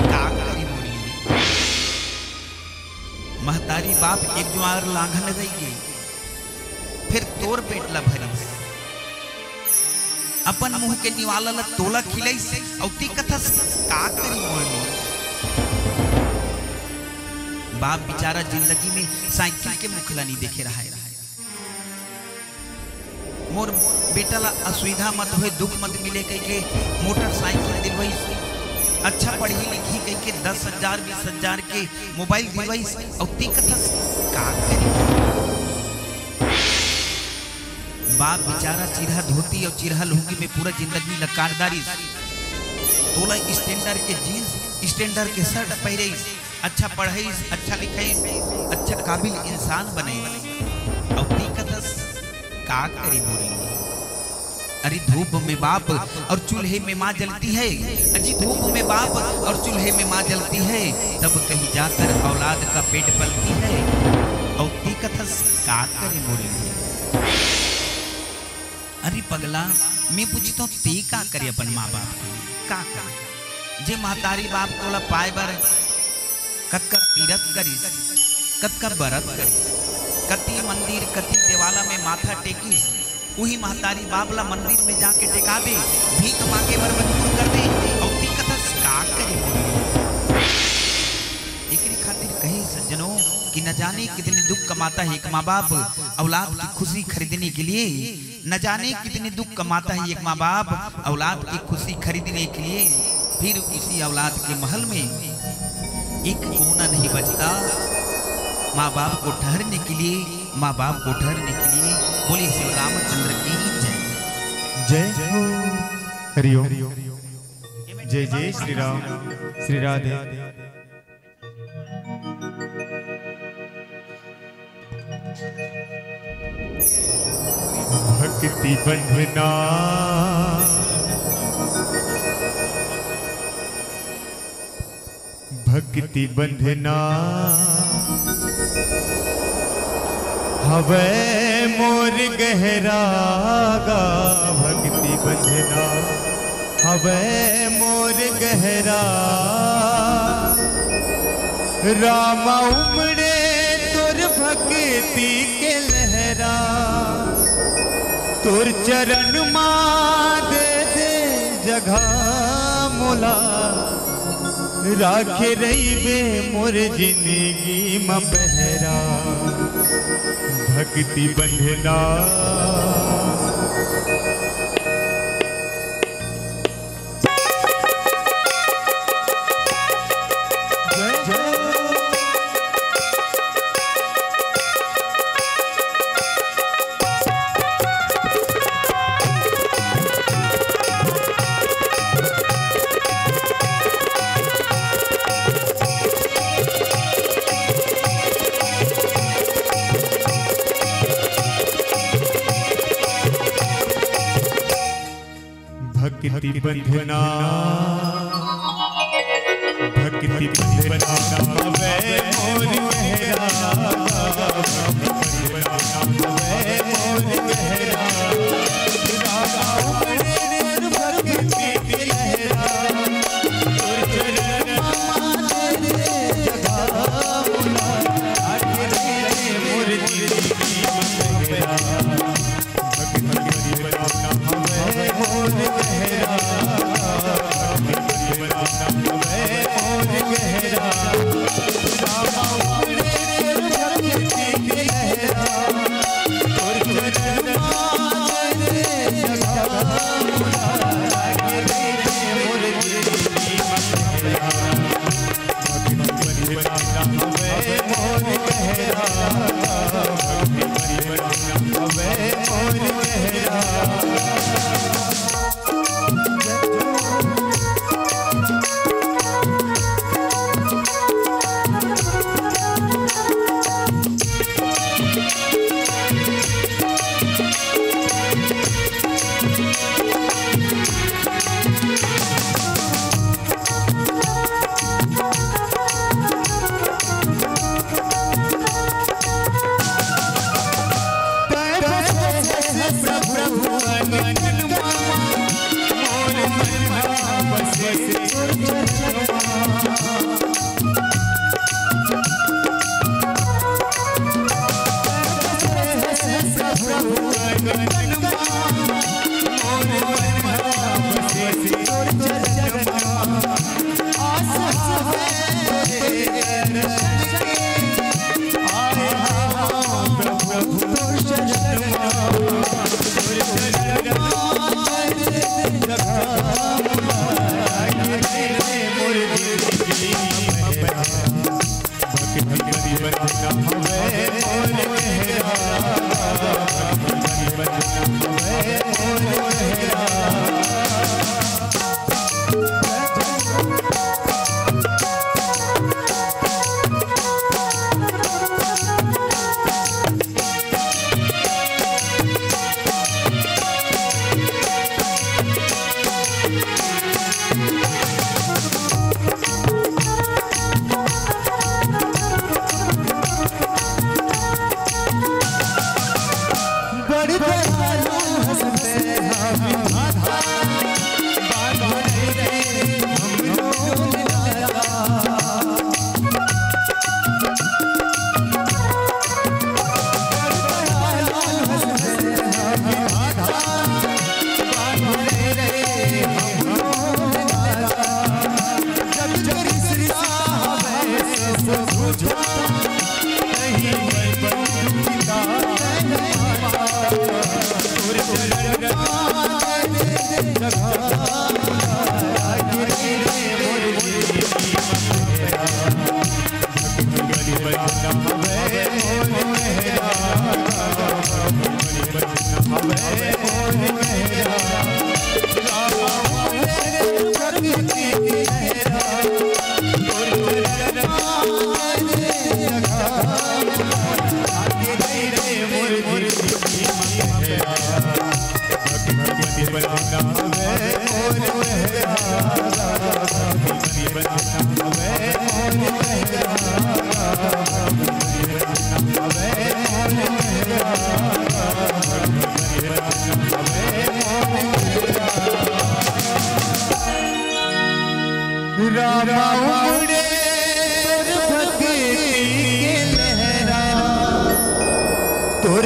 "का करी मोर लिए?" महतारी बाप एक जुआर लांघन रहि गे, फेर तोर पेट ला भरिस। अपन मुंह के निवाला ला तोला खिलइस, अउ ते कथस, "का करी मोर लिए?" बाप बिचारा जिंदगी में साइकिल के मुख ला नी देखे रहय। मोर बेटा ला असुविधा मत होय, दुख मत मिले कहिके मोटरसाइकिल दिलवइस, अच्छा पढ़ही लिखही कहिके दस हजार बीस हजार के मोबाइल दिलवइस, अउ ते कथस, "का करी?" बाप बिचारा चिरहा धोती अउ चिरहा लुंगी में पूरा जिंदगी ला काट डारिस। तोला स्टैंडर्ड के जींस, स्टैंडर्ड के शर्ट पहिरइस, अच्छा पढ़इस, अच्छा लिखइस, अच्छा काबिल इंसान बनइस। अउ ते कथस, "का करी मोर लिए?" अरे धूप में बाप अउ चूल्हे में माँ जलती है, अजी धूप में बाप अउ चूल्हे में माँ जलती है, तब कहीं जाकर औलाद का पेट पलती है। अउ ते कथस, "का करी मोर लिए?" अरे पगला, मैं पूछथंव, ते का करे अपन माँ बाप के? का करे? जे महतारी बाप तोला पाए बर कतका तीरथ करिस, कतका बरत करिस, कति मंदिर, कति देवाला में माथा टेकिस, उही महतारी बाप ला मंदिर में जाके टेका दे, भीख मांगे बर मजबूर कर दे, अउ ते कथस, "का करे मोर लिए?" एकरे खातिर कहे सज्जनों कि न जाने कितने दुख कमाता है एक माँ बाप औलाद की खुशी खरीदने के लिए। न जाने कितने दुख कमाता है एक माँ बाप औलाद की खुशी खरीदने के लिए, फिर उसी औलाद के महल में एक कोना नहीं बचता माँ बाप को ठहरने के लिए, माँ बाप को ठहरने के लिए। बोलिए श्री रामचंद्र की जय। जय हो। हरिओम। जय जय श्री राम। श्री राधे। भक्ति बंधना, भक्ति भक्ति बंधना हवय मोर गहरा गा, भक्ति बंधना हवय मोर गहरा। रामा उमड़े तोर भक्ति के लहरा, तोर चरण मा दे दे जगह मोला। राखे रहिबे मोर जिंदगी म पहरा, भक्ति बंधना। भक्ति बंधना, भक्ति बंधना हवे मोर गहरा, भक्ति बंधना हवे मोर गहरा। रामा उमड़े तोर भक्ति के लहरा, तोर चरण मा दे दे जगह मोला, आके दे दे मोर जिंदगी म पहरा।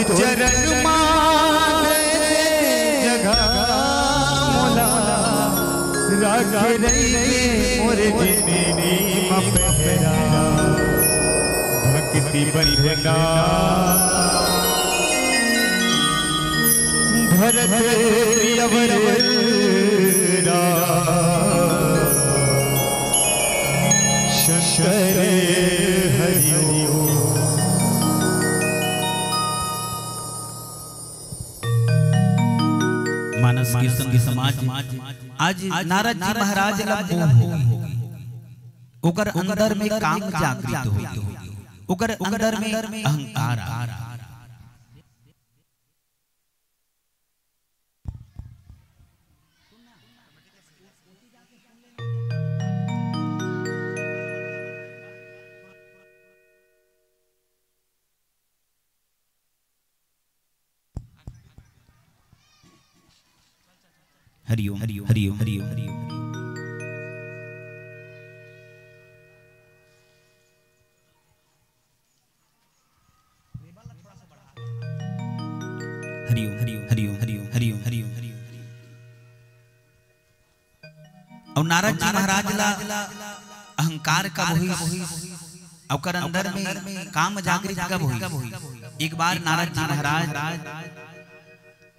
चरण मा दे जगह मोला, राखे रहिके मोर जिनगी म पहरा। भक्ति बंधना भरत अवरा, शंकर हरि ओम। मानस के संगी समाज, आज नारद जी महाराज ला मोह हो गे। ओकर अंदर में काम जागृत हो गे, ओकर अंदर में अहंकार आ गे। हरिओम, हरिओम, हरिओम, हरिओम, हरिओम। हरिओम, हरिओम, हरिओम, हरिओम, हरिओम, हरिओम, हरिओम। अउ नारद जी महाराज ला अहंकार कब होइस, अउ ओकर अंदर में काम जागृत कब होइस? एक बार नारद जी महाराज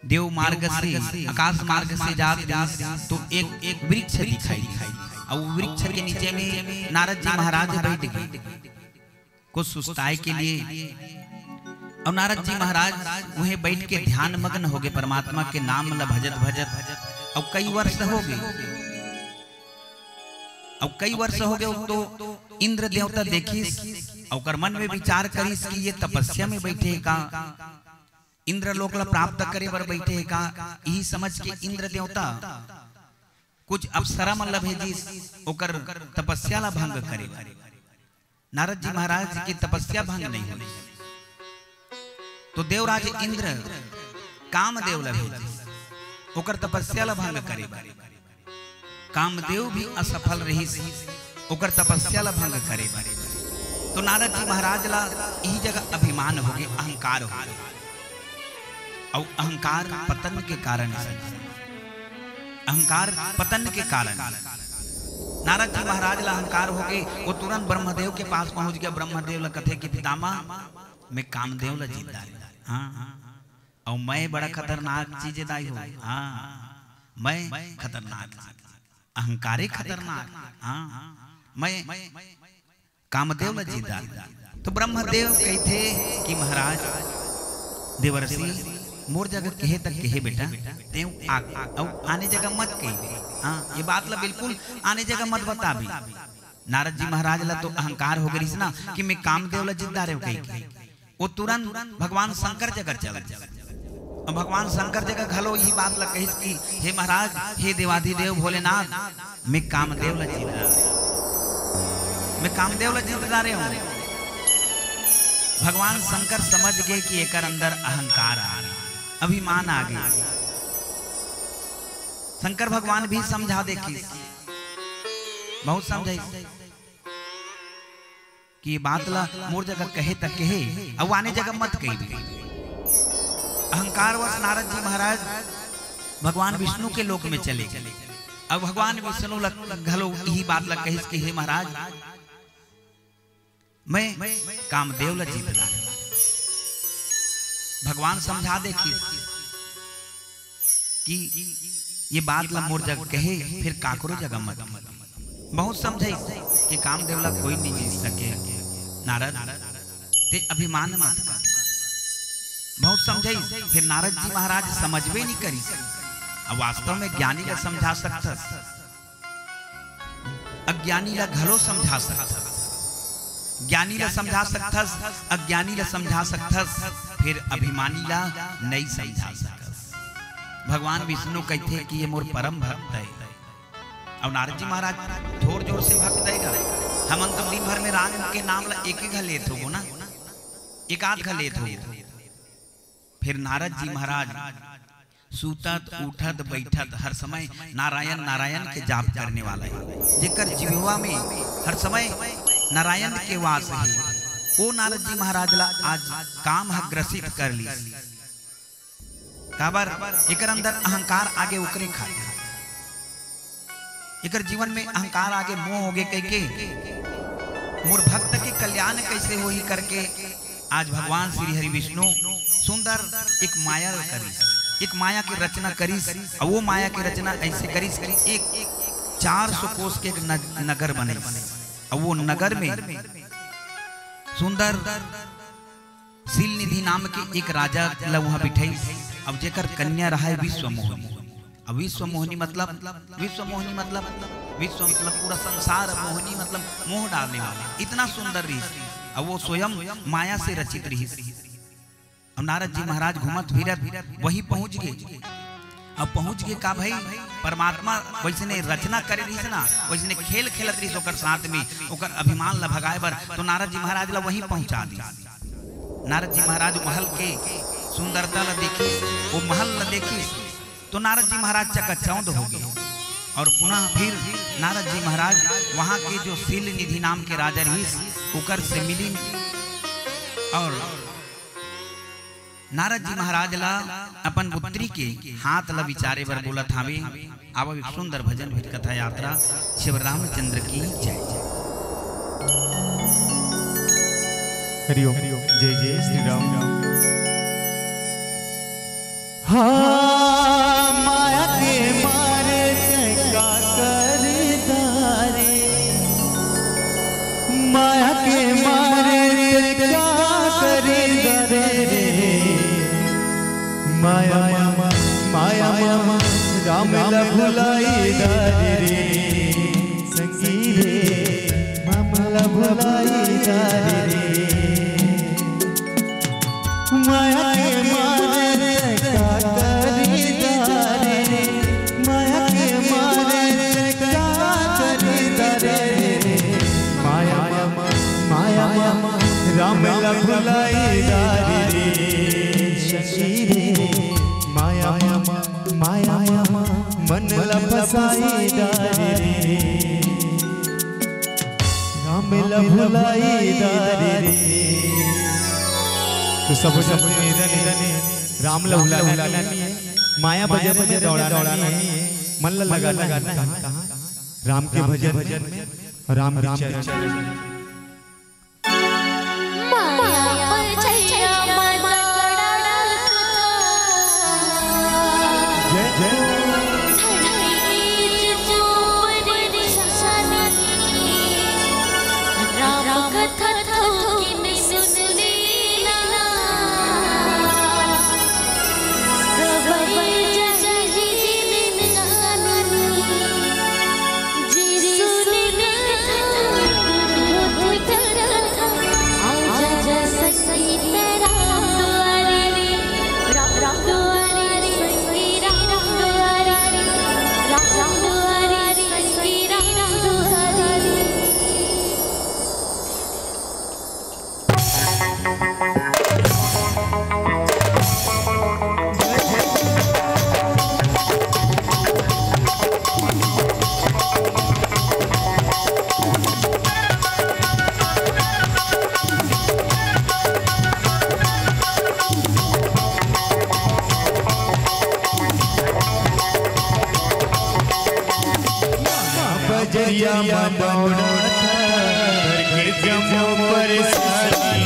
देव मार्ग से, आकाश मार्ग से जात रहिस, तो एक, एक वृक्ष दिखाई दिस। अउ वृक्ष के नीचे में नारद जी महाराज बैठ गे। कुछ सुस्ताए के लिए। अउ नारद जी महाराज उहें बैठ के ध्यान मग्न हो गे, परमात्मा के नाम ला भजत भजत। अउ कई वर्ष हो गे, अउ कई वर्ष हो गे, तो इंद्र देवता देखिस, अउ ओकर मन में विचार करिस कि ये तपस्या में बैठे हे का, इंद्रलोक ला प्राप्त करे बर बैठे हे का। यही समझ के इंद्र देवता कुछ अप्सरा मन ला भेजिस, ओकर तपस्या ला भंग करे बर। नारद जी महाराज की तपस्या भंग नहीं होइस, तो देवराज इंद्र कामदेव ला भेजिस, ओकर तपस्या ला भंग करे बर। कामदेव भी असफल रहिस ओकर तपस्या ला भंग करे बर। तो नारद जी महाराज ला यही जगह अभिमान हो गे, अहंकार हो गे। अउ अहंकार पतन के कारण हे। अहंकार पतन के कारण। नारद जी महाराज ला अहंकार हो गे, वो तुरंत ब्रह्मदेव के पास पहुंच गया। ब्रह्मदेव ला कथे कि पितामह, मैं कामदेव ला जीत डारे। हाँ, हाँ। अउ मैं बड़ा खतरनाक चीज हे दाई हो। हाँ, मैं खतरनाक चीज। अहंकारे खतरनाक। हाँ, मैं कामदेव ला जीत डारे। तो ब्रह्मदेव कहिथे कि महाराज देवर्षि, मोर जगह कहे तक कहे बेटा, तें आ, अउ आने जगह मत कहिबे। हाँ, ये बात ला बिल्कुल आने जगह मत बताबे। नारद जी महाराज ला तो अहंकार हो गे रहिस ना कि मैं कामदेव ला जीत डारेंव कहिके। वो तुरंत भगवान शंकर जगह चल दिस। अब भगवान शंकर जगह घलो यही बात ला कहिस कि हे महाराज, हे देवाधिदेव भोलेनाथ, मैं कामदेव ला जीत डारेंव, मैं कामदेव ला जीत डारेंव। भगवान शंकर समझ गे कि एकर अंदर अहंकार आ गे, अभिमान आ गे। शंकर भगवान भी समझा देखे, बहुत समझाइस कि ये बात ला मोर जगह कहे तक कहे, अउ आने जगह मत कहिबे। अहंकारवश नारद जी महाराज भगवान विष्णु के लोक में चले गे। अब भगवान विष्णु ला घलो यही बात ला कहिस कि हे महाराज, मैं कामदेव ला जीत डारेंव। भगवान समझा देखे कि ये बात ला मोर जगह कहे, फिर काकरो जगह मत कहे। बहुत समझाइस कि कामदेव ला कोई नहीं जीत सके। नारद, तें अभिमान मत कर। बहुत समझाइस, फिर नारद जी महाराज समझबे नहीं करिस। अब वास्तव में ज्ञानी ला समझा सकथस, अज्ञानी ला घलो समझा सकथस। ज्ञानी ला समझा सकथस, अज्ञानी ला समझा सकथस, फिर अभिमानी ला नहीं समझा सकस। भगवान विष्णु कहिथे कि ये मोर परम भक्त हे। अउ नारद जी महाराज थोर जोर से भक्त हे गा। हमन तो दिन भर में राम के नाम ला एक ही घा लेत होबो ना, एक आध घा लेत होबो। फिर नारद जी महाराज सूतत, उठत, बैठत हर समय नारायण, नारायण के जाप करने वाला हे, जेकर जिह्वा में हर समय नारायण के वास हे। ओ नारद जी महाराज ला आज काम ह ग्रसित कर लिस। काबर? एकर अंदर अहंकार आगे ओकरे खातिर। एकर जीवन में अहंकार आगे मोह होगे कहिके, मोर भक्त के कल्याण कैसे होही करके आज भगवान श्री हरि विष्णु सुंदर एक माया करिस, एक माया के रचना करिस। अउ वो माया के रचना ऐसे करिस कि एक चार सौ कोस के एक न-, नगर बनिस। अउ वो नगर में सुंदर शील निधि नाम के एक राजा ल उहाँ बिठाइस, अब जेकर कन्या रहय विश्व मोहिनी। अब विश्व मोहिनी मतलब, विश्व मोहिनी मतलब, विश्व मतलब पूरा संसार, मोहिनी मतलब मोह डालने वाली, इतना सुंदर रहिस। अब वो स्वयं माया से रचित रहिस। अब नारद जी महाराज घूमत फिरत वहीं पहुँच गे। अब पहुँच गे का भाई, परमात्मा वैसने रचना करे रहिस ना, वैसने खेल खेलत रहिस ओकर साथ में, ओकर अभिमान ला भगाए बर, तो नारद जी महाराज ला वहीं पहुँचा दिस। नारद जी महाराज महल के सुंदरता ला देखिस, वो महल ला देखिस, तो नारद जी महाराज चकाचौंध हो गे। और पुनः फिर नारद जी महाराज वहाँ के जो शील निधि नाम के राजा रहिस, ओकर से मिलिन और नारद जी महाराज ला अपन पुत्री के हाथ ला विचारे बर बोलत हावे। आवो एक सुंदर भजन भीर कथा यात्रा। श्री रामचंद्र की जय। हरि ओम। जय जय श्री राम। हाँ, माया के मारे से का करी दारी, माया के मारे से का करी दारी रे। माया मामा, माया मामा, राम ला भुलाई डारे रे। संगी रे, मामा ला भुलाई डारे रे। माया के मारे रे का करी डारे रे। माया के मारे रे का करी डारे रे। माया मामा, माया मामा, राम ला भुलाई डारे रे। संगी रे, माया मामा, माया मामा, मन ला फसाई डारे रे। राम ला भुलाई डारे रे। तो सब सब निवेदन हे, राम ला भुलाना नहीं है, माया बजाबे में दौड़ाना नहीं है, मन ला लगाना है। कहाँ? राम के भजन में, राम के चरण में। बजरिया मा दौड़त हर के जम्मो परेशानी।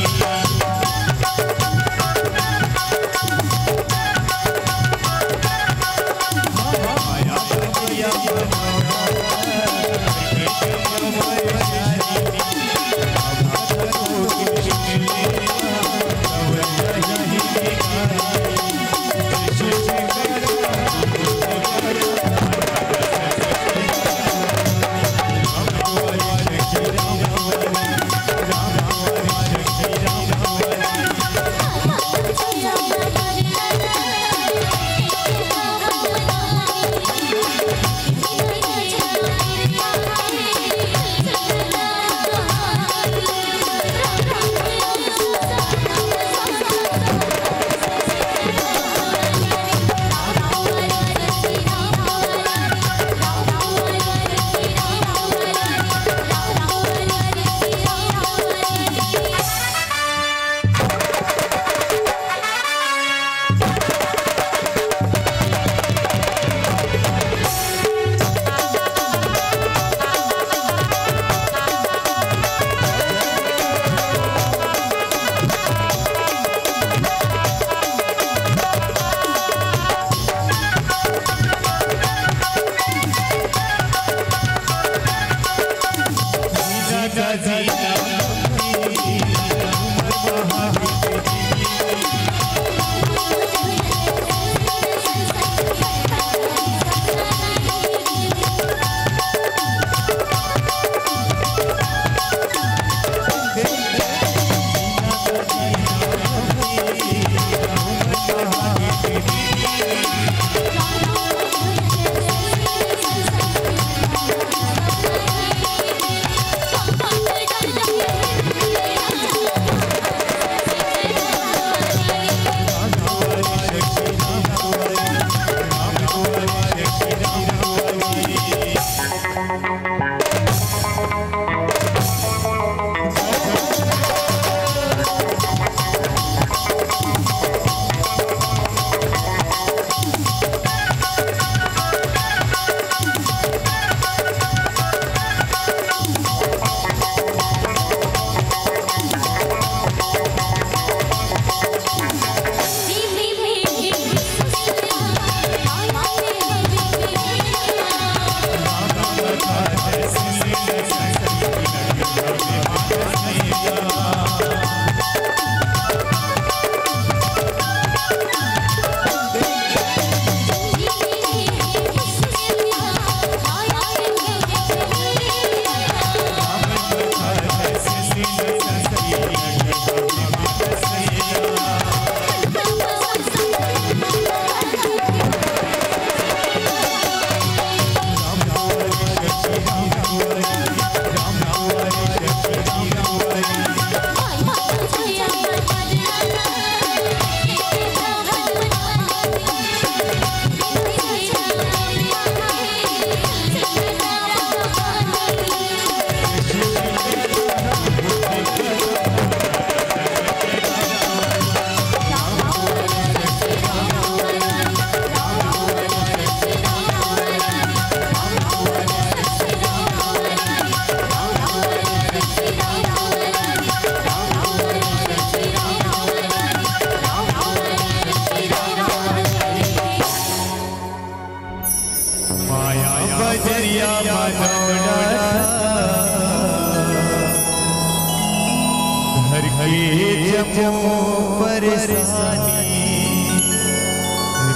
घर के जम्मो परेशानी,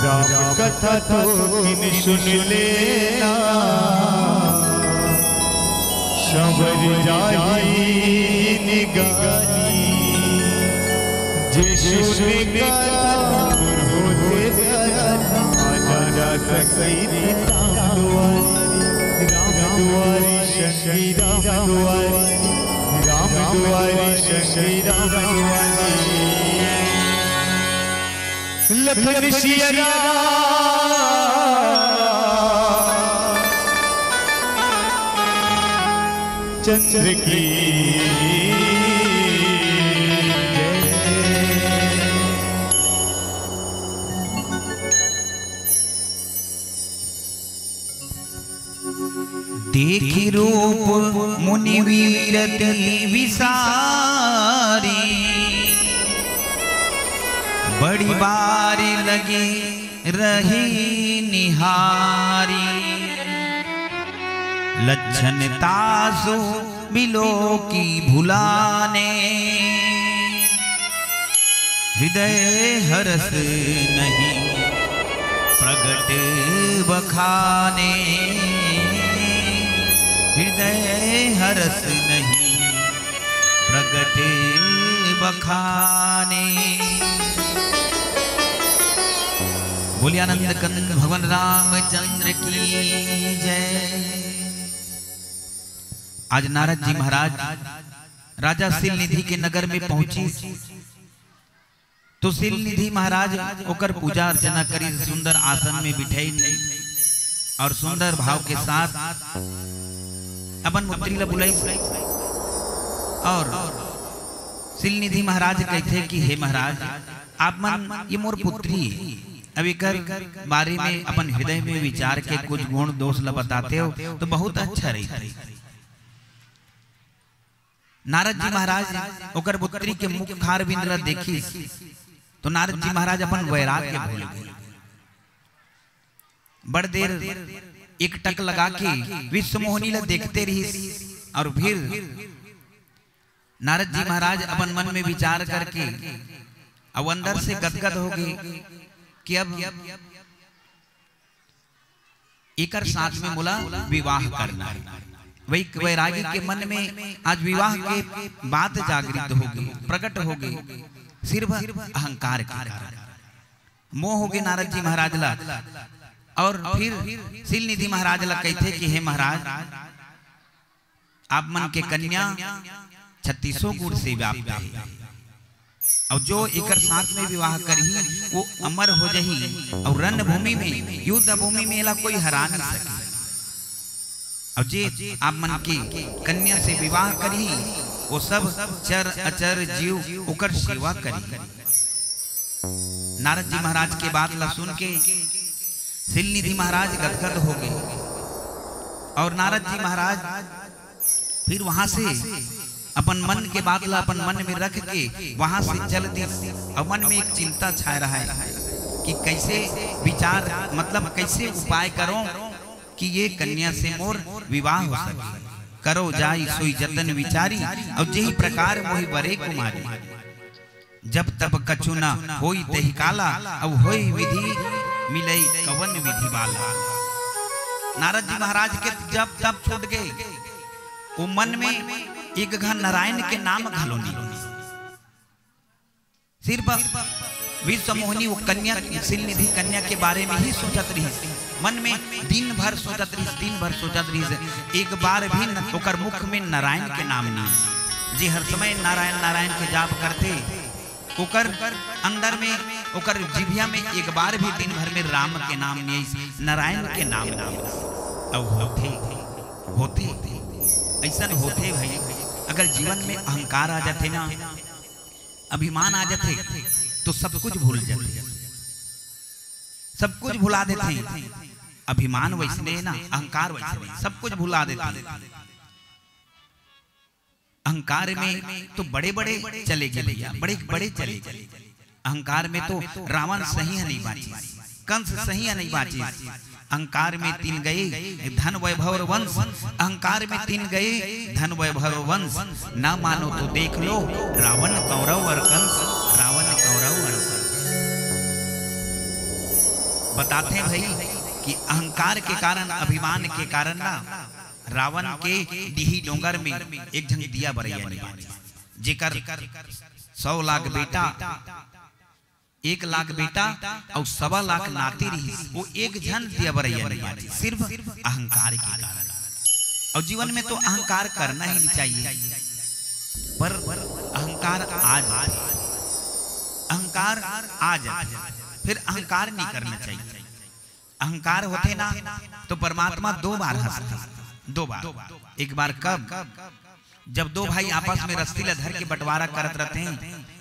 राम कथा थोकिन सुन लेना, संवर जाही निगानी। जे सुन कथा होथे सरना, आजा सखी राम दुआरी, राम दुआरी सखी राम दुआरी, राम दुआरी सखी राम दुआरी। लखन सिया राम चंद्र की जय। देखि रूप मुनि वीरति विसारी, बड़ी बारी लगी रही निहारी। लक्षण तासु बिलोकी भुलाने, हृदय हरस नहीं प्रगट बखाने। हृदय हरस नहीं प्रगट बखाने। बोलिए आनंद कंद भगवान रामचंद्र की जय। आज नारद जी महाराज राजा सिल निधि के नगर में पहुंची, तो सिल निधि महाराज ओकर पूजा अर्चना करी, सुंदर आसन में बिठाई और सुंदर भाव के साथ अपन पुत्री ला बुलाई। और सिल निधि महाराज कहथे कि हे महाराज, आप मन ये मोर पुत्री, अब एकर बारे में अपन हृदय में विचार के कुछ गुण दोष ला बताते हो तो बहुत अच्छा रही। नारद जी महाराज ओकर पुत्री के मुख खार बिंद ला देखिस, तो नारद जी महाराज अपन वैराग्य भूल गए। बड़ देर एकटक लगा के विश्व मोहनी ला देखते रहिस और फिर नारद जी महाराज अपन मन में विचार करके अब अंदर से गदगद हो गए कि अब एकर साथ में मोला विवाह करना है। वही वैरागी के मन में आज विवाह के बात जागृत होगे, प्रकट होगे, सिर्फ अहंकार के कारण मोह होगे नारद जी महाराज ला। और फिर सिल निधि महाराज ला कहथे कि हे महाराज, आप मन के कन्या छत्तीसों गुण से व्याप्त है, और जो एकर साथ में विवाह करही वो अमर हो जाही और रणभूमि में, युद्ध भूमि में एला कोई हरा नहीं सके। और जे आप मन के कन्या से विवाह करही वो सब चर अचर जीव ओकर सेवा करही। नारद जी महाराज के बात ला सुन के सिल निधि महाराज गदगद हो गए और नारद जी महाराज फिर वहां से अपन मन के बात ला अपन मन में रख के वहां से चल दिस। और मन में एक चिंता छाय रहा है कि कैसे विचार, मतलब कैसे उपाय करो कि ये कन्या से मोर विवाह हो सके। करो जाई सोई जतन विचारी, और जेहि प्रकार मोहि वरे कुमारी। जब तब कछु न होई तेहि काला, अब होई विधि मिलई कवन विधि बाला। नारद जी महाराज के जब तब छूट गए, वो मन में एक घन नारायण के नाम घलो नहीं। सिर्फ विश्व मोहनी वो कन्या, सिल निधि कन्या के बारे में ही सोचत रहिस। मन में दिन भर सोचत रहिस, दिन भर सोचत रहिस। एक बार भी न, ओकर मुख में नारायण के नाम नहीं। जे हर समय नारायण नारायण के जाप करथे, ओकर अंदर में, ओकर जिभिया में एक बार भी दिन भर में राम के नाम नहीं आइस, नारायण के नाम नहीं आइस। अब होथे, होथे, ऐसन होथे भाई। अगर जीवन में अहंकार आ जाथे ना, अभिमान आ जाथे, तो सब कुछ भूल जाथे, सब कुछ भुला देथे। अभिमान वैसने ना, अहंकार वैसने, सब कुछ भुला देथे। अहंकार में तो बड़े बड़े चले गए भैया, बड़े बड़े चले गए। अहंकार में तो रावण सही है नहीं बांचिस, कंस सही है नहीं बांचिस। अहंकार में तिन गए धन वैभव और वंश, अहंकार में तिन गए धन वैभव और वंश। ना मानो तो देख लो रावण कौरव और कंस, रावण कौरव और कंस। बताथे भाई कि अहंकार के कारण, अभिमान के कारण ना रावण के डीही डोंगर में एक झन दिया बरइया नइ बांचिस, जेकर सौ लाख बेटा, एक लाख बेटा अउ सवा लाख नाती रिहिस, वो एक झन दिया बरइया नइ बांचिस, सिर्फ अहंकार के कारण। अउ जीवन में तो अहंकार करना ही नइ चाहिए, पर अहंकार आ जाथे, अहंकार आ जाथे, फिर अहंकार नइ करना चाहिए। अहंकार होथे ना, तो परमात्मा दो बार हंसथे, दो बार। एक बार कब? जब दो भाई आपस में रस्सी ला धर के बंटवारा करत रथे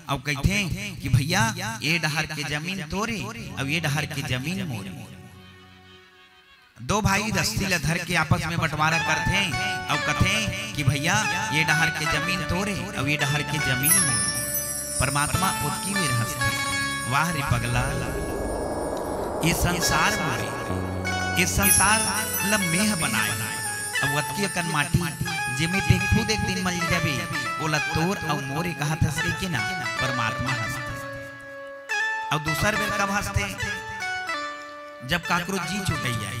अउ कहिथे कि भैया, ये डहर के जमीन तोरे अउ ये डहर के जमीन मोरे। दो भाई रस्सी ला धर के आपस में बंटवारा करथे अउ कथे कि भैया, ये डहर के जमीन तोरे अउ ये डहर के जमीन मोरे। परमात्मा ओतकी बेर हंसथे, वाह रे पगला, ये संसार मोरे, ये संसार ल मेंह बनाए। अब ओतकी अकन माटी, जेमे ते खुद एक दिन मल जाबे, ओला तोर अउ मोरे कहत हस कहिके ना, परमात्मा हंसथे। अउ दूसर बेर कब हंसथे? जब काकरो जी छुटई जाए।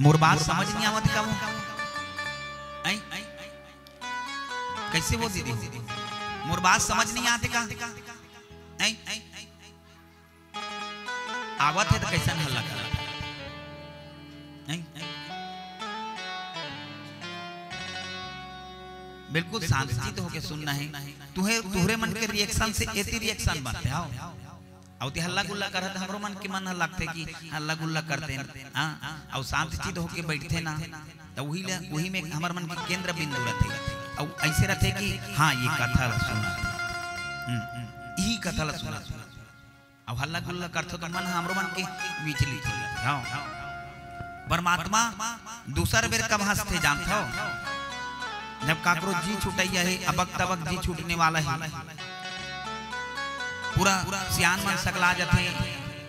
मोर बात समझ नइ आवत का वो? ऐं? कैसे वो दीदी? मोर बात समझ नइ आत का? ऐं? आवत हे त कइसन हल्ला करत हे? ऐं? बिल्कुल शांत चित होके सुनना हे। तुहे, तुहरे मन के reaction से एती reaction बनथे। आओ। अउ ते हल्ला गुल्ला करत, हमरो मन के मन ह लगथे कि हल्ला गुल्ला करथे, हाँ, अउ शांत चित होके बइठथे ना, त उही ले, उही में हमर मन के केंद्र बिंदु रथे, अउ अइसे रथे कि हाँ, ये कथा ला सुनत हे, हम्म, इही कथा ला सुनत हे। अउ हल्ला गुल्ला करथो त मन ह हमरो मन के विचलित हो जाथे। हाँ। परमात्मा दूसर बेर कब हंसथे जानथव? जब काकरो जी छुटइया हे, अबक तबक जी छूटने वाला हे, पूरा सियान मन सकला जाथे।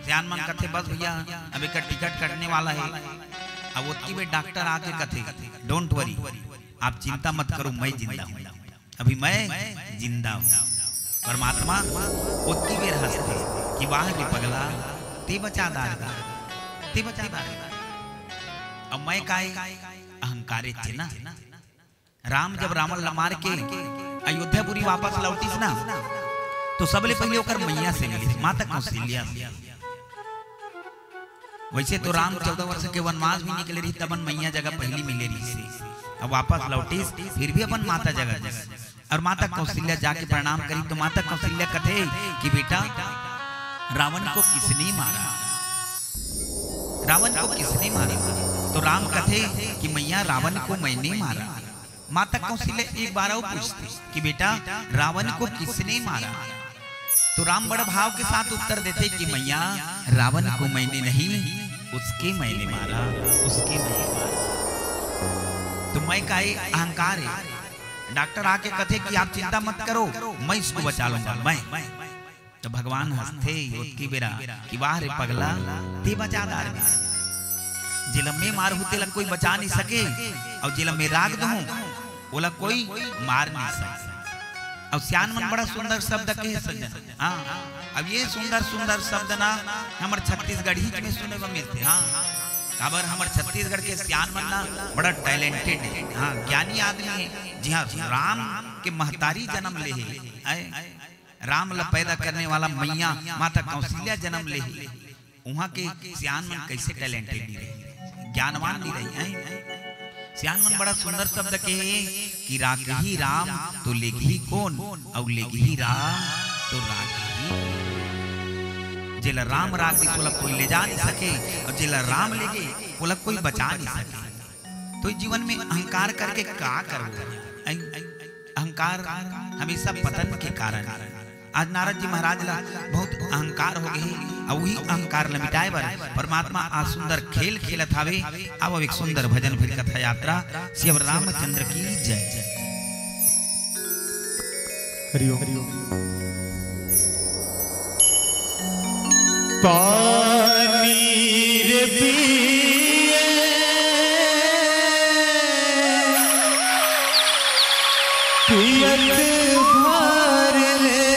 सियान मन कथे, "बस भैया, अब एकर टिकट कटने वाला हे।" अब ओतकी बेर डॉक्टर आके कथे, "Don't worry, आप चिंता मत करो, मैं जिंदा हूँ।" अभी मैं जिंदा हूँ। परमात्मा ओतकी बेर हंसथे कि वाह रे पगला, ते बचा डारे, ते बचा डारे। अब मैं काय? अहंकारेच ना। राम जब रावण ला मार के अयोध्यापुरी वापस लौटिस ना, तो सबले पहले ओकर मैया से मिलिस, माता कौशल्या से। वैसे तो राम चौदह वर्ष के वनवास भी निकले रहिस, तब अपन मैया जगह पहली मिले रहिस। अब वापस लौटिस, फिर भी अपन माता जगह गिस। अउ माता कौशल्या जाके प्रणाम करिस, तो माता कौशल्या कथे कि बेटा, रावण को किसने मारा? रावण को किसने मारा? तो राम कथे कि मैया, रावण को मैंने मारा। माता कौशल्या एक बार अउ पूछथे कि बेटा, रावण को किसने मारा? तो राम बड़ा भाव के साथ उत्तर देथे कि मैया, रावण को मैंने नहीं, उसके मैंने मारा, उसके मैंने मारा। तो मैं काय? अहंकार हे। डॉक्टर आके कथे कि आप चिंता मत करो, मैं इसको बचा लूंगा, मैं। तो भगवान हंसथे ओतकी बेरा कि वाह रे पगला, ते बचा डारे। जेला मैं मारहूं तेला कोई बचा नइ सके, अउ जेला मैं राख दूं ओला कोई मार नइ सके। अउ सियान मन बड़ा सुंदर शब्द कहे सज्जन। हाँ, अब ये सुंदर सुंदर शब्द ना हमर छत्तीसगढ़ीच में सुने बर मिलथे। हाँ, काबर हमर छत्तीसगढ़ के सियान मन ना बड़ा talented हे। हाँ, ज्ञानी आदमी हे। जी हाँ, राम के महतारी जन्म ले हे। आय, राम ला पैदा करने वाला मैया माता कौशल्या जन्म ले हे। उहाँ के सियान मन कैसे talented नइ रही, ज्ञानवान नइ रही, हैं? सियान मन बड़ा सुंदर शब्द कहे कि राखही राम तो लेगही कोन, अउ लेगही राम तो राखही कोन। जेला राम राख दिस, ओला कोई ले जा नइ सके, अउ जेला राम लेगे, ओला कोई बचा नइ सके। तो जीवन में अहंकार करके का करबो? अहं-, अहंकार हमेशा पतन के कारण हे। आज नारद जी महाराज ला बहुत अहंकार हो गे हे, अउ उही अहंकार ला मिटाए बर परमात्मा आज सुंदर खेल खेलत हावे। अब एक सुंदर भजन फिर कथा यात्रा। सियावर रामचंद्र की जय। हरिओम। पानी रे पिए, पियत भर ले।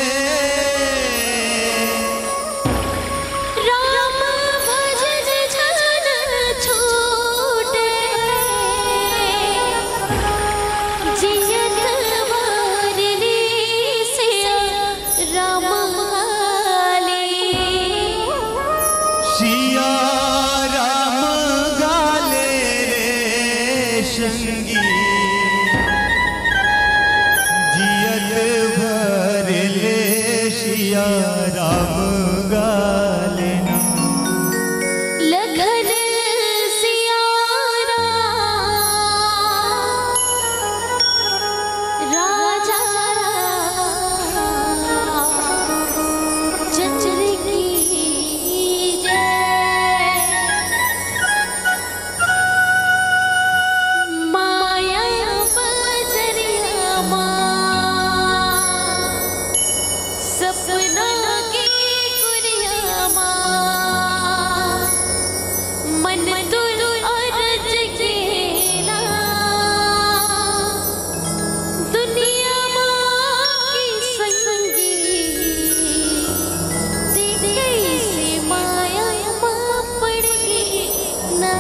राम भजन झन छूटे, जियत भर ले सिया राम गाले। सिया राम गाले रे संगी, जियत भर ले सिया राम गाले ना। लखन सिया राम, राजा रामचंद्र की जय। माया बजरिया मा, सपना के कुरिया मा, मन तुल अरज केला। दुनिया मा के संगी, ते कइसे माया मा पड़ गे ना।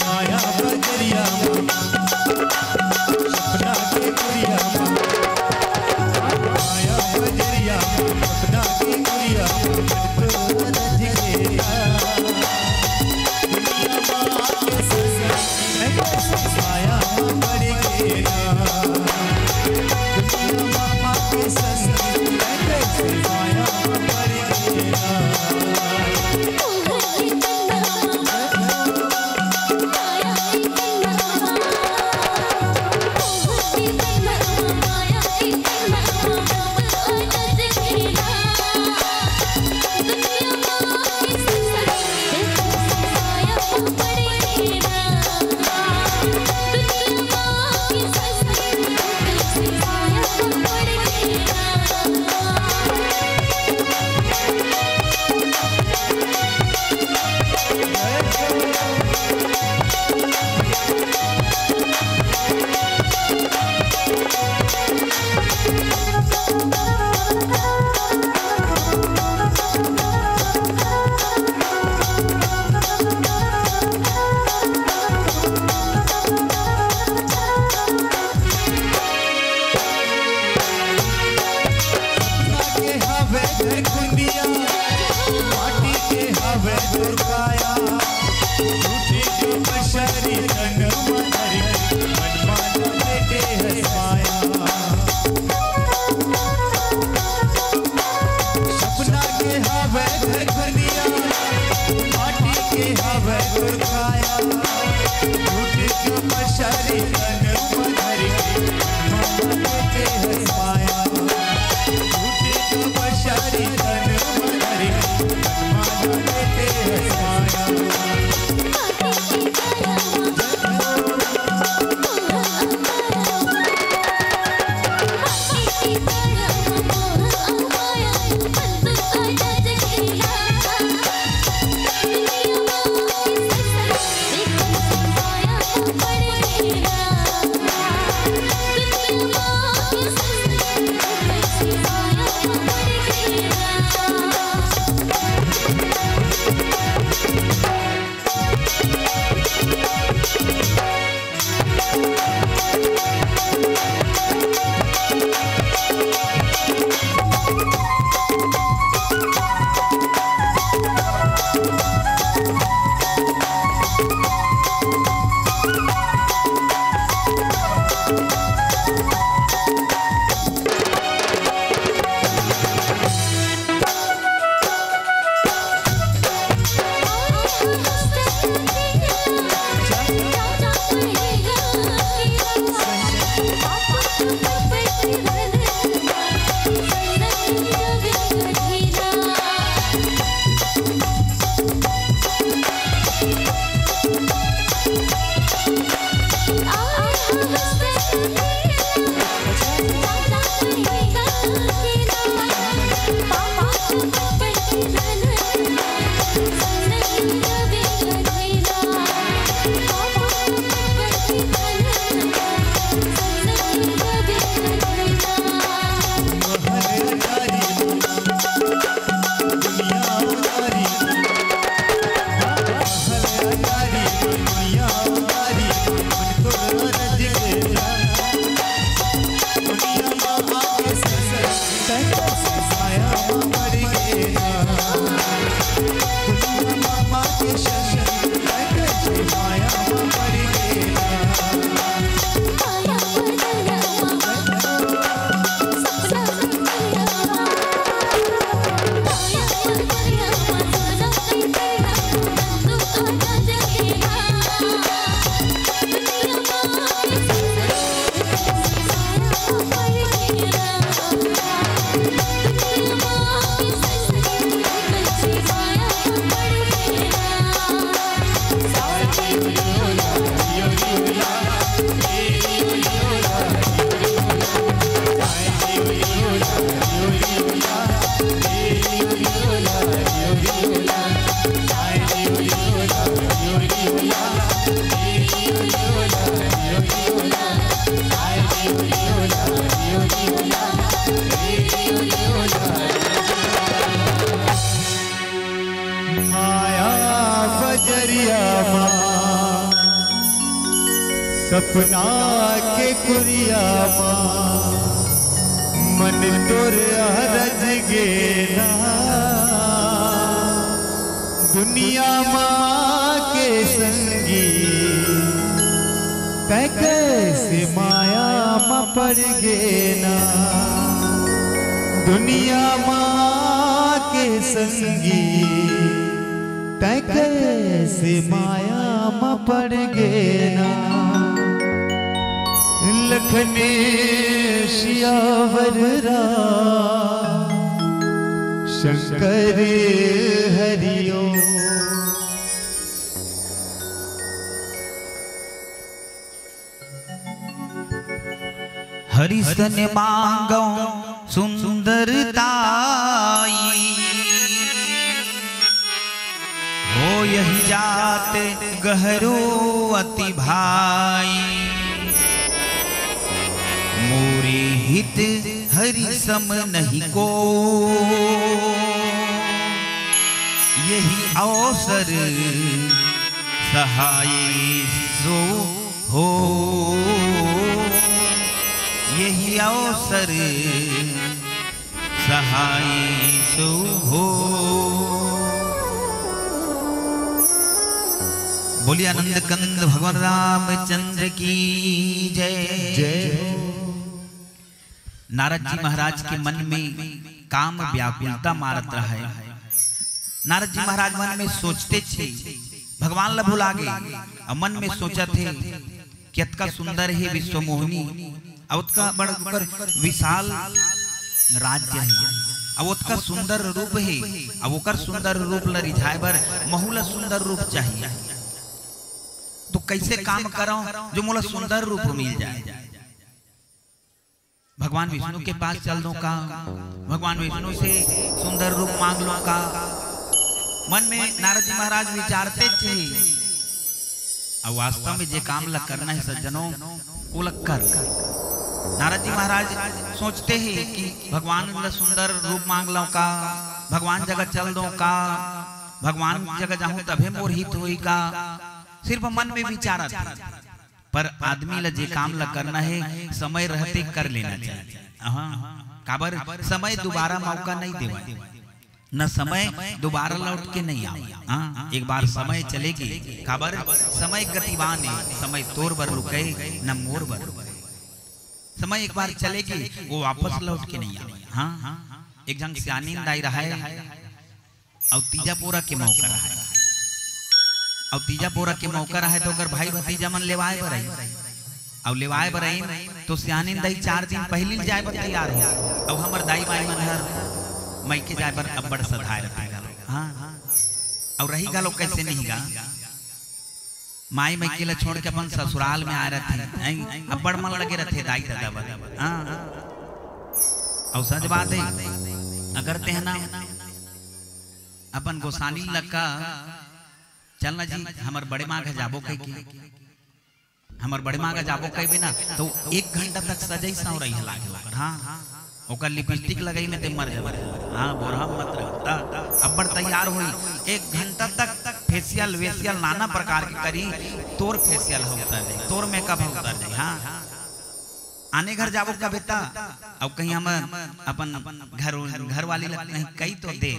माया बजरिया मा, सपना के कुरिया मा। माया बजरिया मा, सपना के कुरिया सपना के कुरिया मा मन तोर अरज गे ना, दुनिया मा के संगी तै कैसे माया मा पड़ गे ना, दुनिया मा के संगी तै कैसे माया म पड़ गे ना। लखने सियावर राम शंकर हरिओ। हरिसन मांगो सुंदरताई, हो यही जात गहरो अति भाई। मोरे हित हरि सम नहीं को, यही अवसर सहाय सो हो, यही अवसर सहाय सो हो। बोलिए आनंद कंद भगवान रामचंद्र की जय। जय। नारद जी महाराज के मन में काम व्याकुलता मारत रहे। नारद जी महाराज मन में सोचते थे, भगवान ला भुला गे, अउ मन में सोचत हे कि अतका सुंदर हे विश्वमोहिनी, अउ अतका बड़ ओकर विशाल राज्य हे, अउ अतका सुंदर रूप हे, अउ ओकर सुंदर रूप ला रिझाए बर महू ला सुंदर रूप चाहिए। तो कैसे काम करव जो मोला सुंदर रूप मिल जाए? भगवान विष्णु के पास चल दूं का? भगवान विष्णु से सुंदर रूप मांग लूं का? मन में नारद जी महाराज विचारते थे, अउ वास्तव में जे काम ला करना हे सज्जनों, वो ला कर। नारद जी महाराज सोचते हैं कि भगवान ला सुंदर रूप मांग लूं का, भगवान जगह चल दूं का, भगवान जगह जाहूं तभे मोर हित होई का, सिर्फ मन में विचारत। पर आदमी ला जे काम ला करना हे, समय रहते कर लेना चाहिए। हाँ, काबर समय दोबारा मौका नहीं देवय, न समय दोबारा लौट के नहीं आवे। हाँ, एक बार समय चले गे, काबर समय गतिवान हे, समय तोर बर रुके, न मोर बर रुके। समय एक बार चले गे, वो वापस लौट के नहीं आवे। हाँ, एक झन सियानिन दाई रहे, अउ तीजा पोरा के मौका रहे। अउ तीजा पोरा के मौका रहे त ओकर भाई भतीजा मन लेवाए बर आइन। अउ लेवाए बर आइन तो सियानिन दाई चार दिन पहिली ले जाए बर तैयार हो। अउ हमर दाई माई मन हर मइके जाए बर अब्बड़ सधाए रथे घलो। हाँ, अउ रही घलो कैसे नहीं गा, माई मइके ला छोड़ के अपन ससुराल में आए रथे, हैं? अब्बड़ मन लगे रथे दाई ददा बर। हाँ, अउ सच बात हे, अगर तेहना अपन गोसानी लक्का, चल ना जी, हमर बड़े माँ घर जाबो कहिके, हमर बड़े माँ घर जाबो कहिबे ना, तो एक घंटा तक सजई सांवरई ह लागे ओकर। हाँ, ओकर लिपस्टिक लगई में ते मर जाबे। हाँ, बोरहा मत रह। त अब्बड़ तैयार होई, एक घंटा तक फेशियल वेशियल नाना प्रकार के करी, तोर फेशियल ह उतर जाई, तोर मेकअप ह उतर जाई। हाँ, आने घर जाबो कबे त, अउ कहीं हम अपन घर, घर वाली लग नहीं कही तो दे,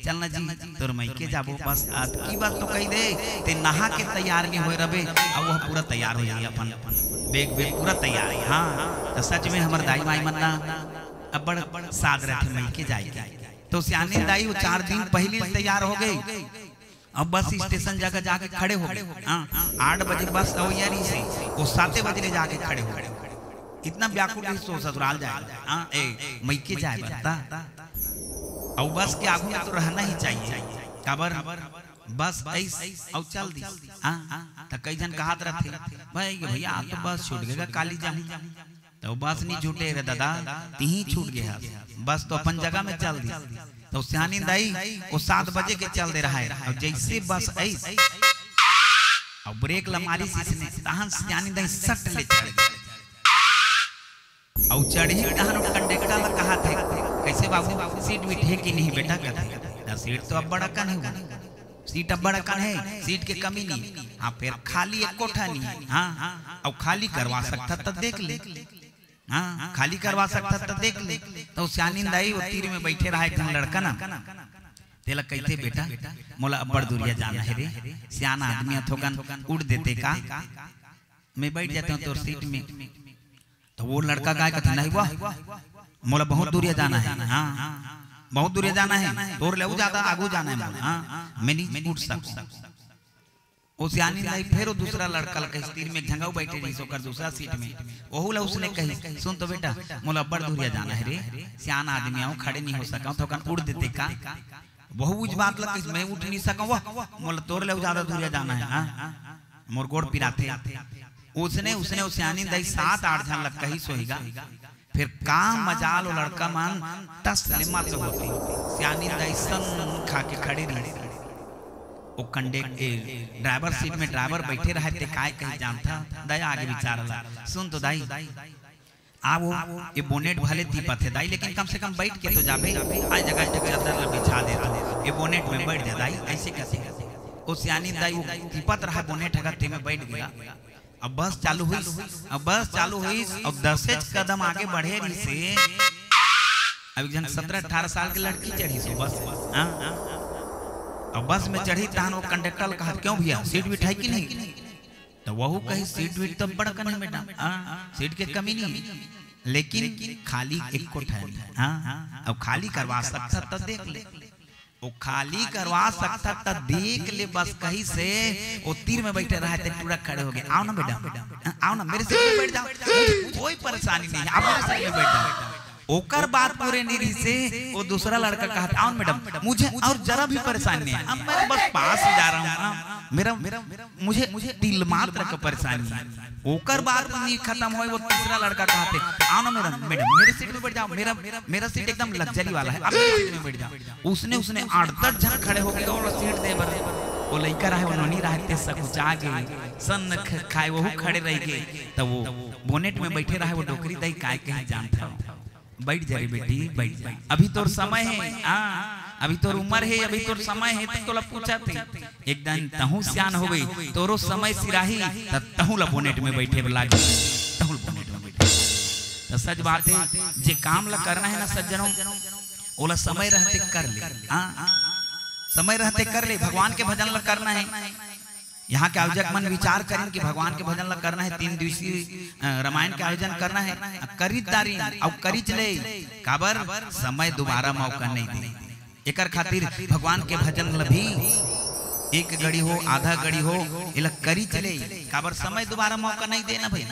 चल ना जी, तोर मइके जाबो, बस अतकी बात तो कही दे, ते नहा के तैयार नहीं होए रबे, अउ वो पूरा तैयार हो जाई, अपन बेग बेग पूरा तैयार है। हाँ, तो सच में हमर दाई माई मन ना अब्बड़ साथ रहते मइके जाए के। तो सियानी दाई वो चार दिन पहले तैयार हो गई, अब बस स्टेशन जगह जाके खड़े हो गए। हाँ, आठ बजे बस अवैया रहिसे, वो साते बजे ले जाके खड़े हो गए। इतना व्याकुल रहिसे ससुराल जाए, हाँ, ए, मइके जाए बता। अउ बस के आगू में तो रहना ही चाहिए, काबर बस अइस अउ चल दिस। हाँ, त कई झन कहत रहथे, भाई ये भैया, आज तो बस छूट गए, काली जाहूं। तो बस नहीं छूटे रे दादा, तिही छूट गए हस। बस तो अपन जगह में चल दिस। तो सियानी दाई वो सात बजे के चल दे रहा है, अउ जैसे बस अइस अउ ब्रेक ला मारिस इसने, तहन सियानी दाई सट ले चढ़ गई। अउ चढ़ी तहन वो कंडक्टर ला कहत हे, "कैसे बाबू, सीट भी ठीक ही नहीं बेटा?" कहत हे, "ना, सीट तो अब्बड़ अकन हे, सीट अब्बड़ अकन हे, सीट के कमी नहीं।" हाँ, फेर खाली एको ठा नहीं है। हाँ, अउ खाली करवा सकथा त देख ले। हाँ, खाली करवा सकथा त देख ले। त सियानिन दाई वो तीर में बइठे रहा एक झन लड़का ना, तेला कहिथे, "बेटा, मोला अब्बड़ दूरिहा जाना हे रे, सियान आदमी ह, थोकन उड़ देते का, मैं बइठ जाते हूँ तोर सीट में।" त वो लड़का काय कथे, "नहीं वा, मोला बहुत दूरिहा जाना हे, हाँ, बहुत दूरिहा जाना हे, तोर ले अउ जादा आगू जाना हे मोला, हाँ, मैं नहीं उठ सकूँ।" वो सियानिन दाई फेर वो दूसरा लड़का ल कहिस, तीर में एक झन अउ बइठे रहिस ओकर दूसरा सीट में, ओहू ला उसने कहिस, "सुन तो बेटा, मोला अब्बड़ दूरिहा जाना हे रे, सियान आदमी हंव, खड़े नहीं हो सकंव, थोकन उड़ देते का?" वहू उही बात ल कहिस, "मैं उठ नहीं सकंव, मोला तोर ले अउ जादा दूरिहा जाना हे, हाँ, मोर गोड़ पिराथे।" उसने, उसने वो सियानिन दाई सात आठ झन ल कहिस होही गा, फेर का मजाल वो लड़का मन टस ले मस होते। सियानिन दाई सन खा के खड़े रहिस। वो कंडे-, ए, ड्राइवर सीट में ड्राइवर बइठे रहे, ते काय कहिस जानथा? दाई आगे बिचारा ला। "सुन तो दाई, आ वो, ये बोनेट भले तिपत हे दाई, लेकिन कम से कम बइठ के तो जाबे, आय जगह चद्दर ल बिछा देथंव, ये बोनेट में बइठ जा दाई," अइसे कहिस। वो सियानिन दाई वो तिपत रहा बोनेट ह गा, ते में बइठ गे। अब बस चालू होइस, अब बस चालू होइस, अउ दसेच कदम आगे बढ़े रहिसे, अब एक झन सतरा अठारा साल के लड़की चढ़िस वो बस में। हाँ? अब बस में चढ़िस तहन वो कंडक्टर ल कहत, "क्यों भैया, सीट बिठाई कि नहीं?" त वहू कहिस, "सीट वीट तो बड़ कन हे बेटा, हाँ, सीट के कमी नहीं हे, लेकिन खाली एको ठन हे, हाँ, अब खाली करवा सकथा त देख ले।" वो खाली करवा सकथा त देख ले बस कहिसे, वो तीर में बइठे रहे ते टुड़क खड़े हो गे। "आओ ना मैडम, आओ ना, मेरे सीट में बैठ जाओ, मुझे कोई परेशानी नहीं है, आप मेरे सीट में बैठ जाओ।" ओकर बात पूरे नहीं रहिसे, वो दूसरा लड़का कहत, "आओ ना मैडम, मुझे और जरा भी परेशानी नहीं है, अब मैं तो बस पास ही जा रहा हूँ ना, मेरा, मेरा, मुझे, मुझे तिल मात्र का परेशानी है।" ओकर बात नहीं खत्म होए, वो तीसरा लड़का कहत हे, "आओ ना मैडम, मैडम, मेरे सीट में बैठ जाओ, मेरा, मेरा सीट एकदम लग्जरी वाला है, आप मेरे सीट में बैठ जाओ।" उसने, उसने आठ दस झन खड़े हो गे अउ सीट दे बर। वो लइका रहे, वो नोनी रहे, ते सकुचा गे, सन ख-, खाए, वहू खड़े रह गे। त वो बोनेट में बइठे रहे, वो डोकरी दाई काय कहिस जानथव? "बइठ जा रे बेटी, बइठ जा, अभी तोर समय हे, हाँ, अभी तोर उमर हे, अभी तोर समय हे, त तोला पूछत हे, एक दिन तहूँ सियान होबे, तोरो समय सिराही, त तहूँ ला बोनेट में बइठे बर लागही, तहूँ ला बोनेट में बइठे।" त सच बात हे, जे काम ला करना हे ना सज्जनों, ओला समय रहते कर ले। हाँ, समय रहते कर ले, भगवान के भजन ला करना हे। यहाँ के आयोजक मन विचार करिन कि भगवान के भजन ला करना हे, तीन दिवसीय, अ, रामायण के आयोजन करना हे, करिच डारिन अउ करिच ले, काबर समय दोबारा मौका नहीं दे। एकर खातिर भगवान के भजन ला भी एक घड़ी हो, आधा घड़ी हो, एला करिच ले, काबर समय दोबारा मौका नहीं देना भाई।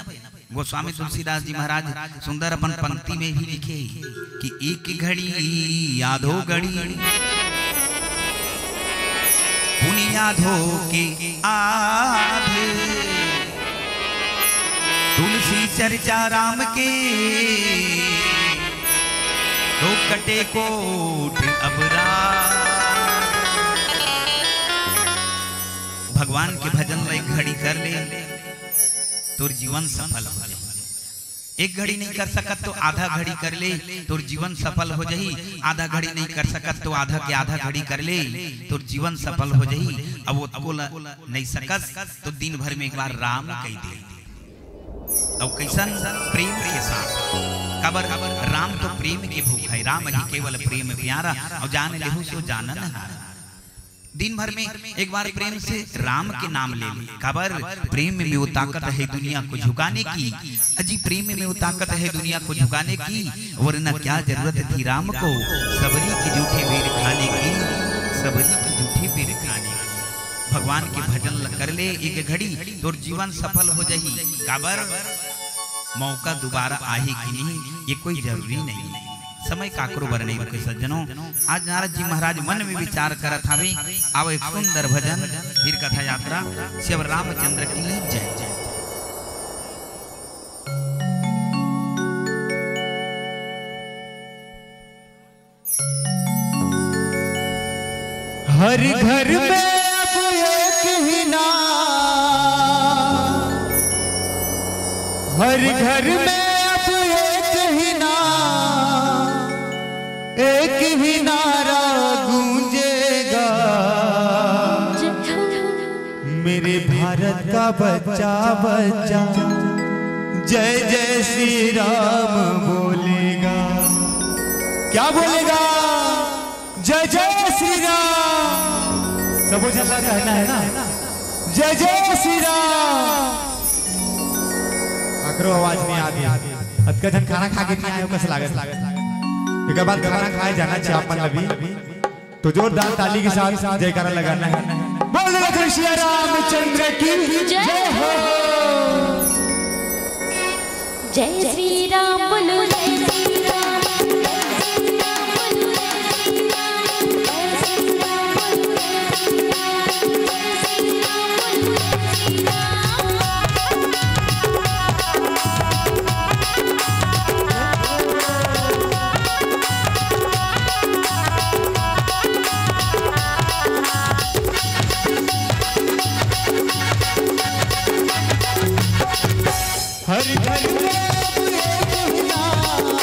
गोस्वामी तुलसीदास जी महाराज सुंदर अपन पंक्ति में भी लिखे कि "एक घड़ी आधो घड़ी, पुनि आधो के आध, तुलसी चर्चा राम के, तो कटे कोट अपराध।" भगवान के भजन ला एक घड़ी कर ले, तोर जीवन सफल हो जाही। एक घड़ी नहीं कर सकत तो आधा घड़ी कर ले, तोर जीवन सफल हो जाही। आधा घड़ी नहीं कर सकत तो आधा के आधा घड़ी कर ले, तोर जीवन सफल हो जाही। अब वो तको ला नहीं सकस तो दिन भर में एक बार राम कहि दे। अब कइसन प्रेम के साथ, काबर राम तो प्रेम के भूख हे, राम ही केवल प्रेम प्यारा, अउ जान लेहु सो जानन हारा। दिन भर में एक बार प्रेम से राम के नाम ले ले, काबर प्रेम में वो ताकत है दुनिया को झुकाने की। अजी प्रेम में वो ताकत है दुनिया को झुकाने की, वरना क्या जरूरत थी राम को सबरी के जूठे बेर खाने की, सबरी के जूठे बेर खाने की। भगवान के भजन ल कर ले एक घड़ी, तोर जीवन सफल हो जाही। काबर मौका दोबारा आही कि नहीं, ये कोई जरूरी नहीं। समय काकरो बर नहीं रुके सज्जनों। आज नारद जी महाराज मन में विचार करत हावे, आव एक सुंदर भजन, फिर कथा यात्रा, श्री रामचंद्र की जय। हर घर में अब एक ही नाम, हर घर में अब एक ही नाम, एक ही नारा गूंजेगा, मेरे भारत बच्चा बच्चा जय जय श्री राम बोलेगा। क्या बोलेगा? जय जय श्री राम। सबो झन ला कहना है ना, जय जय श्री राम। काकरो आवाज नहीं आती। अतका झन खाना खा के नहीं आए, कस लागत। एक बार खाना खाए जाना चाहिए अपन ला भी। तो जोरदार ताली के साथ जयकारा लगाना है। बोल दे लखन सिया रामचंद्र की जय हो। जय श्री राम बोलो, जय श्री राम। हर घर में अब एक ही नाम,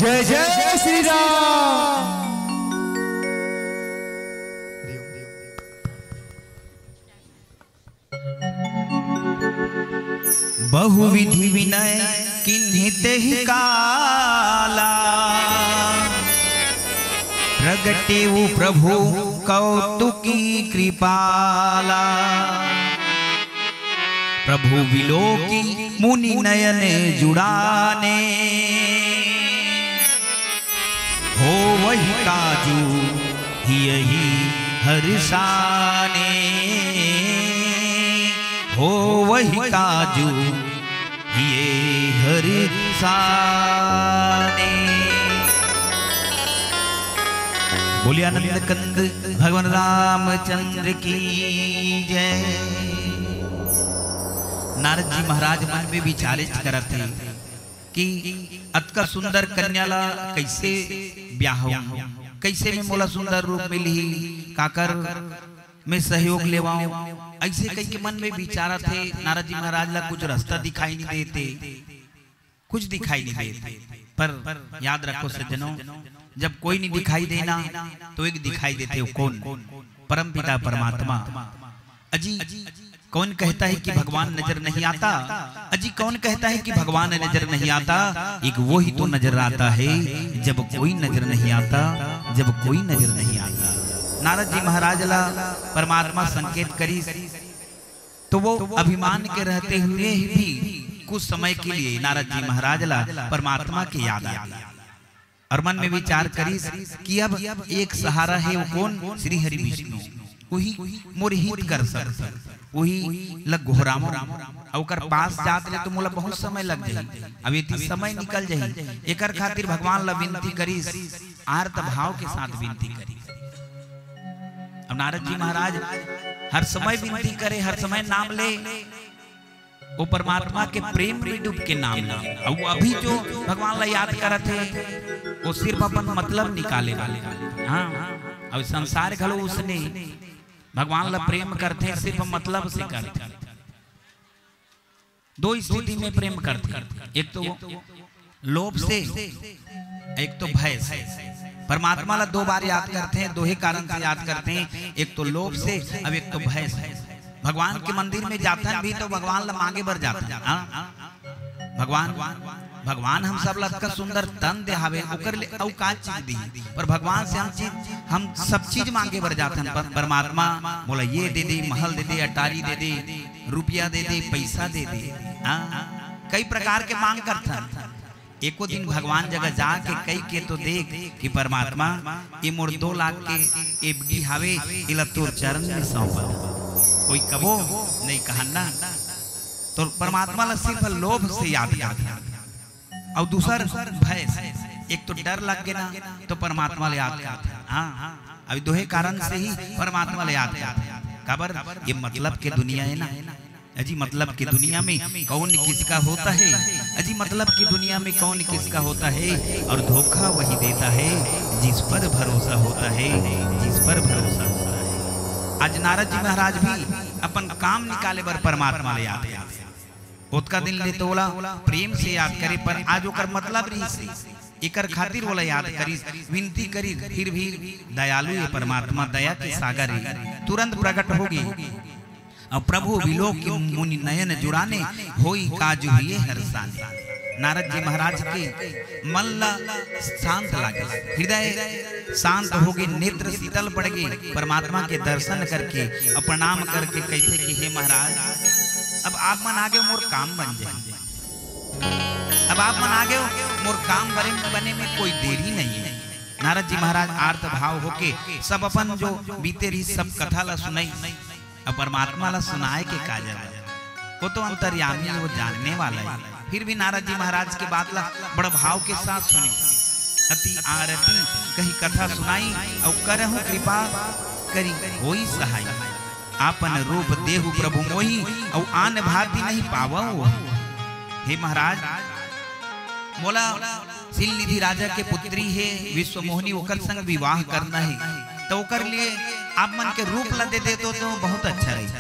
जय जय श्री राम। बहु विधि विनय किन्हि तेहि काला, प्रगटेउ प्रभु कौतुकी कृपाला। प्रभु विलोकि मुनि नयन जुड़ाने, होवहि काजु हियहि हरषाने, होवहि काजु हियहि हरषाने। बोलिए आनंद कंद भगवान रामचंद्र की जय। नारद जी महाराज मन में विचारित करत हे कि अतका सुंदर कन्या ला कइसे ब्याहूं, कइसे में मोला सुंदर रूप मिलही, काकर में सहयोग लेवाऊं, अइसे कहिके मन में विचारत हे। नारद जी महाराज ला कुछ रास्ता दिखाई नहीं देते, कुछ दिखाई नहीं देते। पर याद रखो सज्जनों, जब कोई नहीं दिखाई देना तो एक दिखाई देते हो, कौन? परमपिता परमात्मा। अजी, कौन कहता है कि भगवान नजर नहीं आता? अजी, कौन कहता है कि भगवान नजर नहीं आता? एक वो ही तो नजर आता है जब कोई नजर नहीं आता, जब कोई नजर नहीं आता। नारद जी महाराज ला परमात्मा संकेत करिस तो वो अभिमान के रहते हुए भी कुछ समय के लिए नारद जी महाराज ला परमात्मा के याद आ गया। और मन में विचार करिस कि अब एक सहारा है, वो कौन? श्री हरि विष्णु। वही मोर हित कर सकत, वही ल गोहरावंव। अउ ओकर पास जात ले तो मोला बहुत समय लग जाही, अब एती समय निकल जाही। एकर खातिर भगवान ला विनती करिस, आर्त भाव के साथ विनती करिस। अब नारद जी महाराज हर समय विनती करे, हर समय नाम ले, वो परमात्मा के प्रेम में डूब के नाम ले। अउ वो अभी जो भगवान ला याद करत हे, वो सिर्फ अपन मतलब निकाले वाले। हाँ, अउ संसार घलो उसने भगवान ला प्रेम करथे, सिर्फ मतलब से करथे। दो स्थिति में प्रेम करथे, एक तो लोभ से, एक तो भय से। परमात्मा ला दो बार याद करथे, दो ही कारण से याद करथे, एक तो लोभ से, अब एक तो भय से। भगवान के मंदिर में जाथन भी तो भगवान ला मांगे बर जाथन। हाँ? भगवान, भगवान हम सब ला अतका सुंदर तन दे हावे, ओकर ले अउ का चीज दी? पर भगवान से हम चीज, हम सब चीज मांगे बर जाथन। पर-, परमात्मा मोला ये दे दे, महल दे दे, अटारी दे दे, रुपया दे दे, पैसा दे दे। हाँ? कई प्रकार के मांग करथन। एको दिन भगवान जगह जाके कहि के तो देख कि परमात्मा, ये मोर दो लाख के एफ डी हावे, एला तोर चरण में सौंपत हंव। कोई कबो नहीं कहन ना, तो परमात्मा ला सिर्फ लोभ से याद करथे। अउ दूसर भय से, एक तो डर लग गे ना, तो परमात्मा ला याद करथे। हाँ, अभी दोहे कारण से ही परमात्मा ला याद करथे। काबर? ये मतलब के दुनिया है ना। अजी, मतलब की दुनिया में कौन किसका होता है? अजी, मतलब की दुनिया में कौन किसका होता है? और धोखा वही देता है जिस पर भरोसा होता है, जिस पर भरोसा होता है। आज नारद जी महाराज भी अपन काम निकाले बर परमात्मा ले आते हैं। ओतका दिन ले तो ओला प्रेम से याद करे, पर आज ओकर मतलब रहिस हे, एकर खातिर ओला याद करिस, विनती करिस, फिर भी दयालु ये परमात्मा, दया के सागर हे, तुरंत प्रकट होगे। अउ प्रभु विलोकि मुनि नयन जुड़ाने, होई काजु हिये हरषाने। नारद जी महाराज के मन ला शांत लागे, हृदय शांत होगे, नेत्र शीतल पड़ गे। परमात्मा के दर्शन करके अउ प्रणाम करके कहिथे कि हे महाराज, अब आप मन आगे, मोर काम बन जाही। अब आप मन आगे, मोर काम बने, बने में कोई देरी नहीं है। नारद जी महाराज आर्त भाव होके सब अपन जो बीते रहिस सब कथा ला सुनाइस। अब परमात्मा ला सुनाए के का जरूरत? वो तो अंतर्यामी, वो जानने वाला है। फिर भी नारद जी महाराज के बात ला बड़ भाव के साथ सुनिस। अति आरती कहि कथा सुनाई, अउ करहु कृपा करी होई सहाई। आपन रूप देहु प्रभु मोहि, अउ आन भांति नहीं पावउ। हे महाराज, मोला शील निधि राजा के पुत्री हे विश्वमोहिनी, ओकर संग विवाह करना हे, त ओकर लिए आप मन के रूप ला दे देतो तो बहुत अच्छा रहित।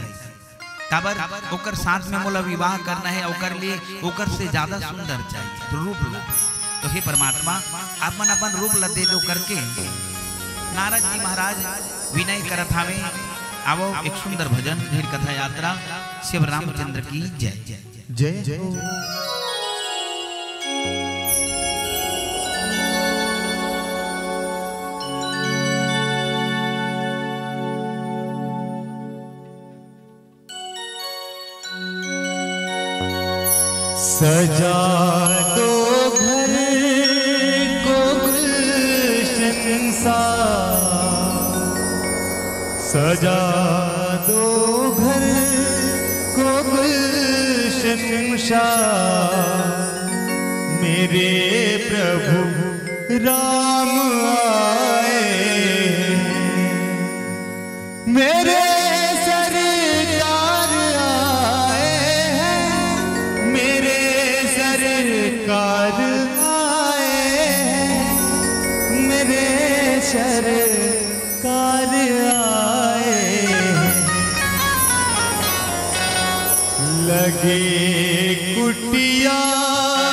काबर? ओकर साथ में मोला विवाह करना हे, ओकर लिए ओकर से ज्यादा सुंदर चाहिए रूप ला। तो हे परमात्मा, आप मन अपन रूप ला दे दो करके नारद जी महाराज विनय करत हावे। आवो एक सुंदर भजन, भीड़ कथा यात्रा, शिव रामचंद्र की जय। जय हो। सजा दो घर को गुलशन सा, सजा दो घर को गुलशन सा, मेरे प्रभु राम आए। मेरे सरकार आए हैं, मेरे सरकार आए हैं, मेरे सरकार आए हैं। लगे कुटिया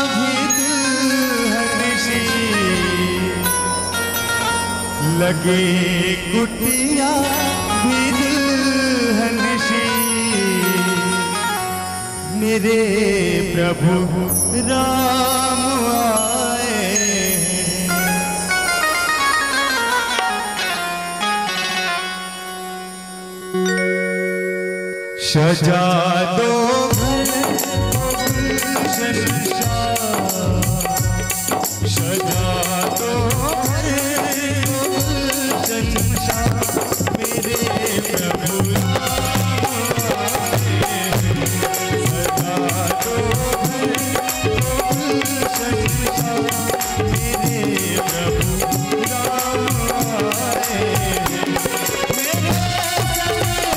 भी दुल्हन सी, लगे कुटिया भी दुल्हन सी, मेरे प्रभु राम आए। सजा दो घर को गुलशन सा, सजा दो घर को गुलशन सा, मेरे प्रभु राम आए हैं। सजा दो घर को गुलशन सा, मेरे प्रभु राम आए हैं। मेरे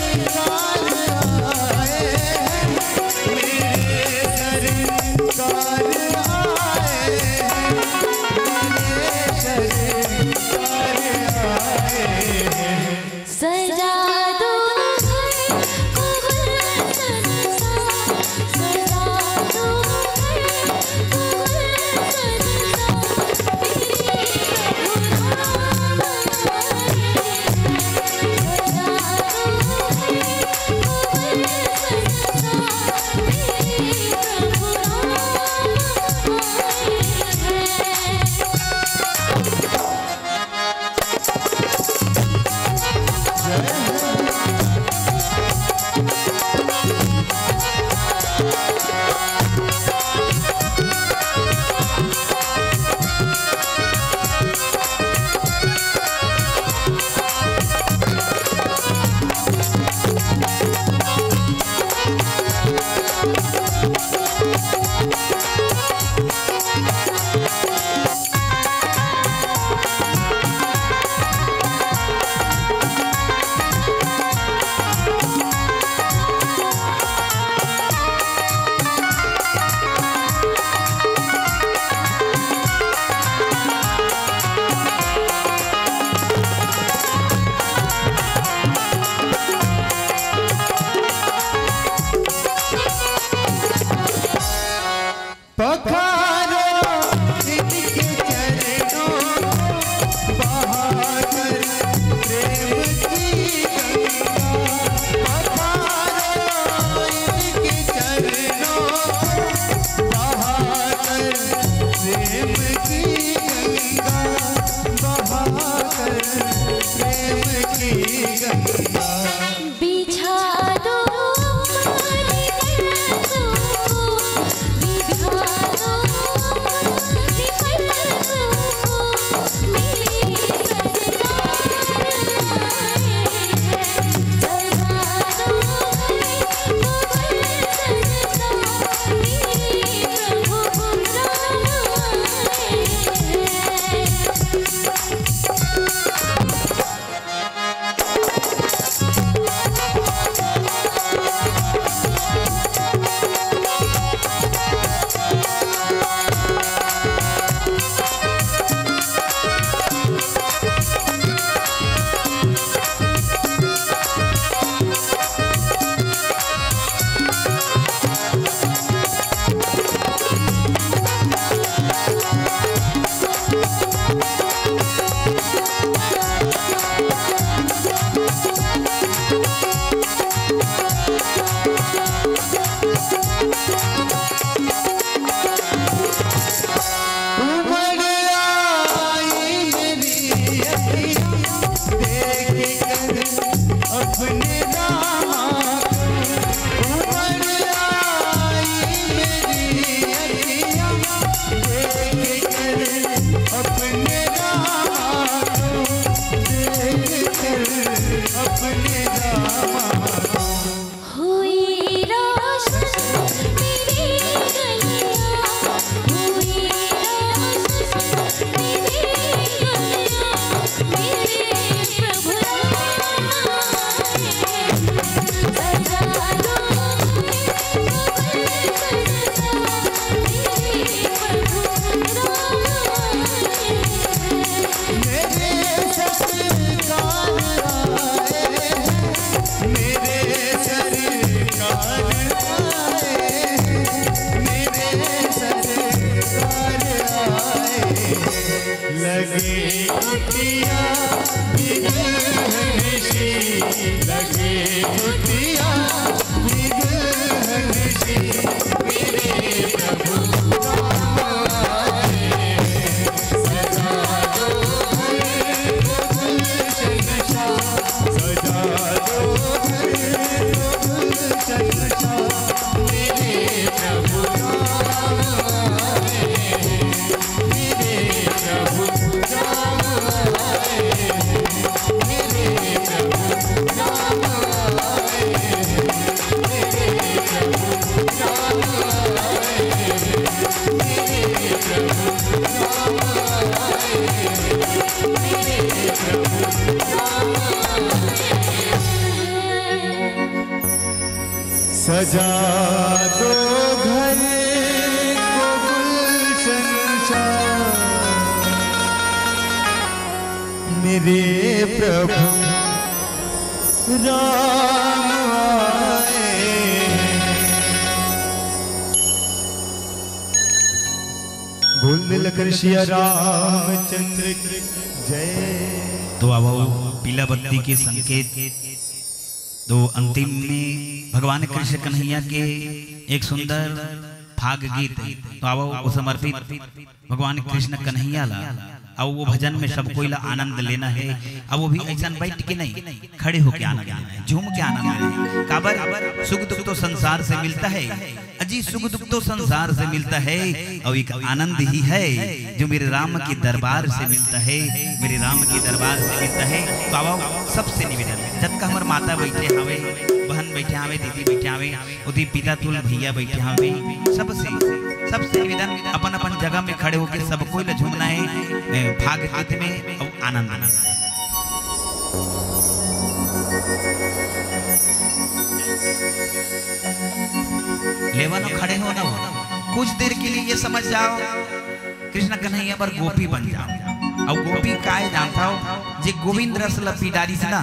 सरकार आए हैं, मेरे सरकार आए हैं, मेरे अपने रामा को उमड़ आई मेरी अखियाँ, देख कर अपने रामा को, देख कर अपने रामा को। हुई रोशन मेरी गलियाँ, हुई रोशन मेरी गलियाँ, मेरे प्रभु राम आए। सजा दो हमें गुलशन सा, मेरे प्रभु राम आए। मेरे सरकार आए हैं, मेरे सरकार आए हैं, मेरे सरकार आए हैं। लगे कुटिया भी दुल्हन सी, लगे कुटिया भी दुल्हन सी, मेरे प्रभु राम आए। सजा दो घर को गुलशन सा, सजा दो घर को गुलशन सा, मेरे प्रभु राम आए, मेरे प्रभु राम आए, मेरे प्रभु राम आए। सजा दो घर को गुलशन सा, मेरे प्रभु राम आए। बोल लखन सिया रामचंद्र की जय। तो आवो, पीला बत्ती के संकेत। तो अंतिम में भगवान कृष्ण कन्हैया के एक सुंदर फाग गीत है। तो आवो, वो समर्पित भगवान कृष्ण कन्हैया ला, अउ वो भजन में सब कोई ला आनंद लेना है। अब वो भी ऐसा बैठ के नहीं, खड़े होके आनंद लेना है, झूम के आनंद लेना है। काबर? सुख दुख तो संसार से मिलता है, अजी, सुख दुख तो संसार से मिलता है, और एक आनंद ही है जो मेरे राम के दरबार से मिलता है, मेरे राम के दरबार से मिलता है। तो आवो, सबसे निवेदन, जतका हमर माता बैठे हावे, बहन बैठे हावे, दीदी बैठे हावे, ओती पिता तुल भैया बैठे हावे, सबसे, सबसे निवेदन, अपन अपन जगह में खड़े होके सब कोई ला झूमना है, ए, फाग गीत में, अउ आनंद लेना है। लेवा ना, खड़े हो ना हो, कुछ देर के लिए ये समझ जाओ, कृष्ण कन्हैया बर गोपी बन जाओ। अउ गोपी काय जानता हो, जे गोविंद रस ला पी डारिस ना,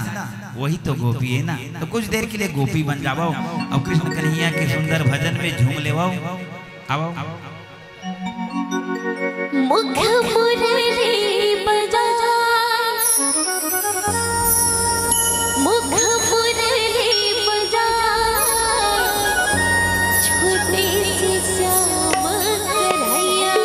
वही तो गोपी है ना। तो कुछ देर के लिए गोपी बन जावो, अउ कृष्ण कन्हैया के सुंदर भजन में झूम लेवो। आवो। मुख मुरली बजा, मुख मुरली बजा, छोटे से श्याम कन्हैया।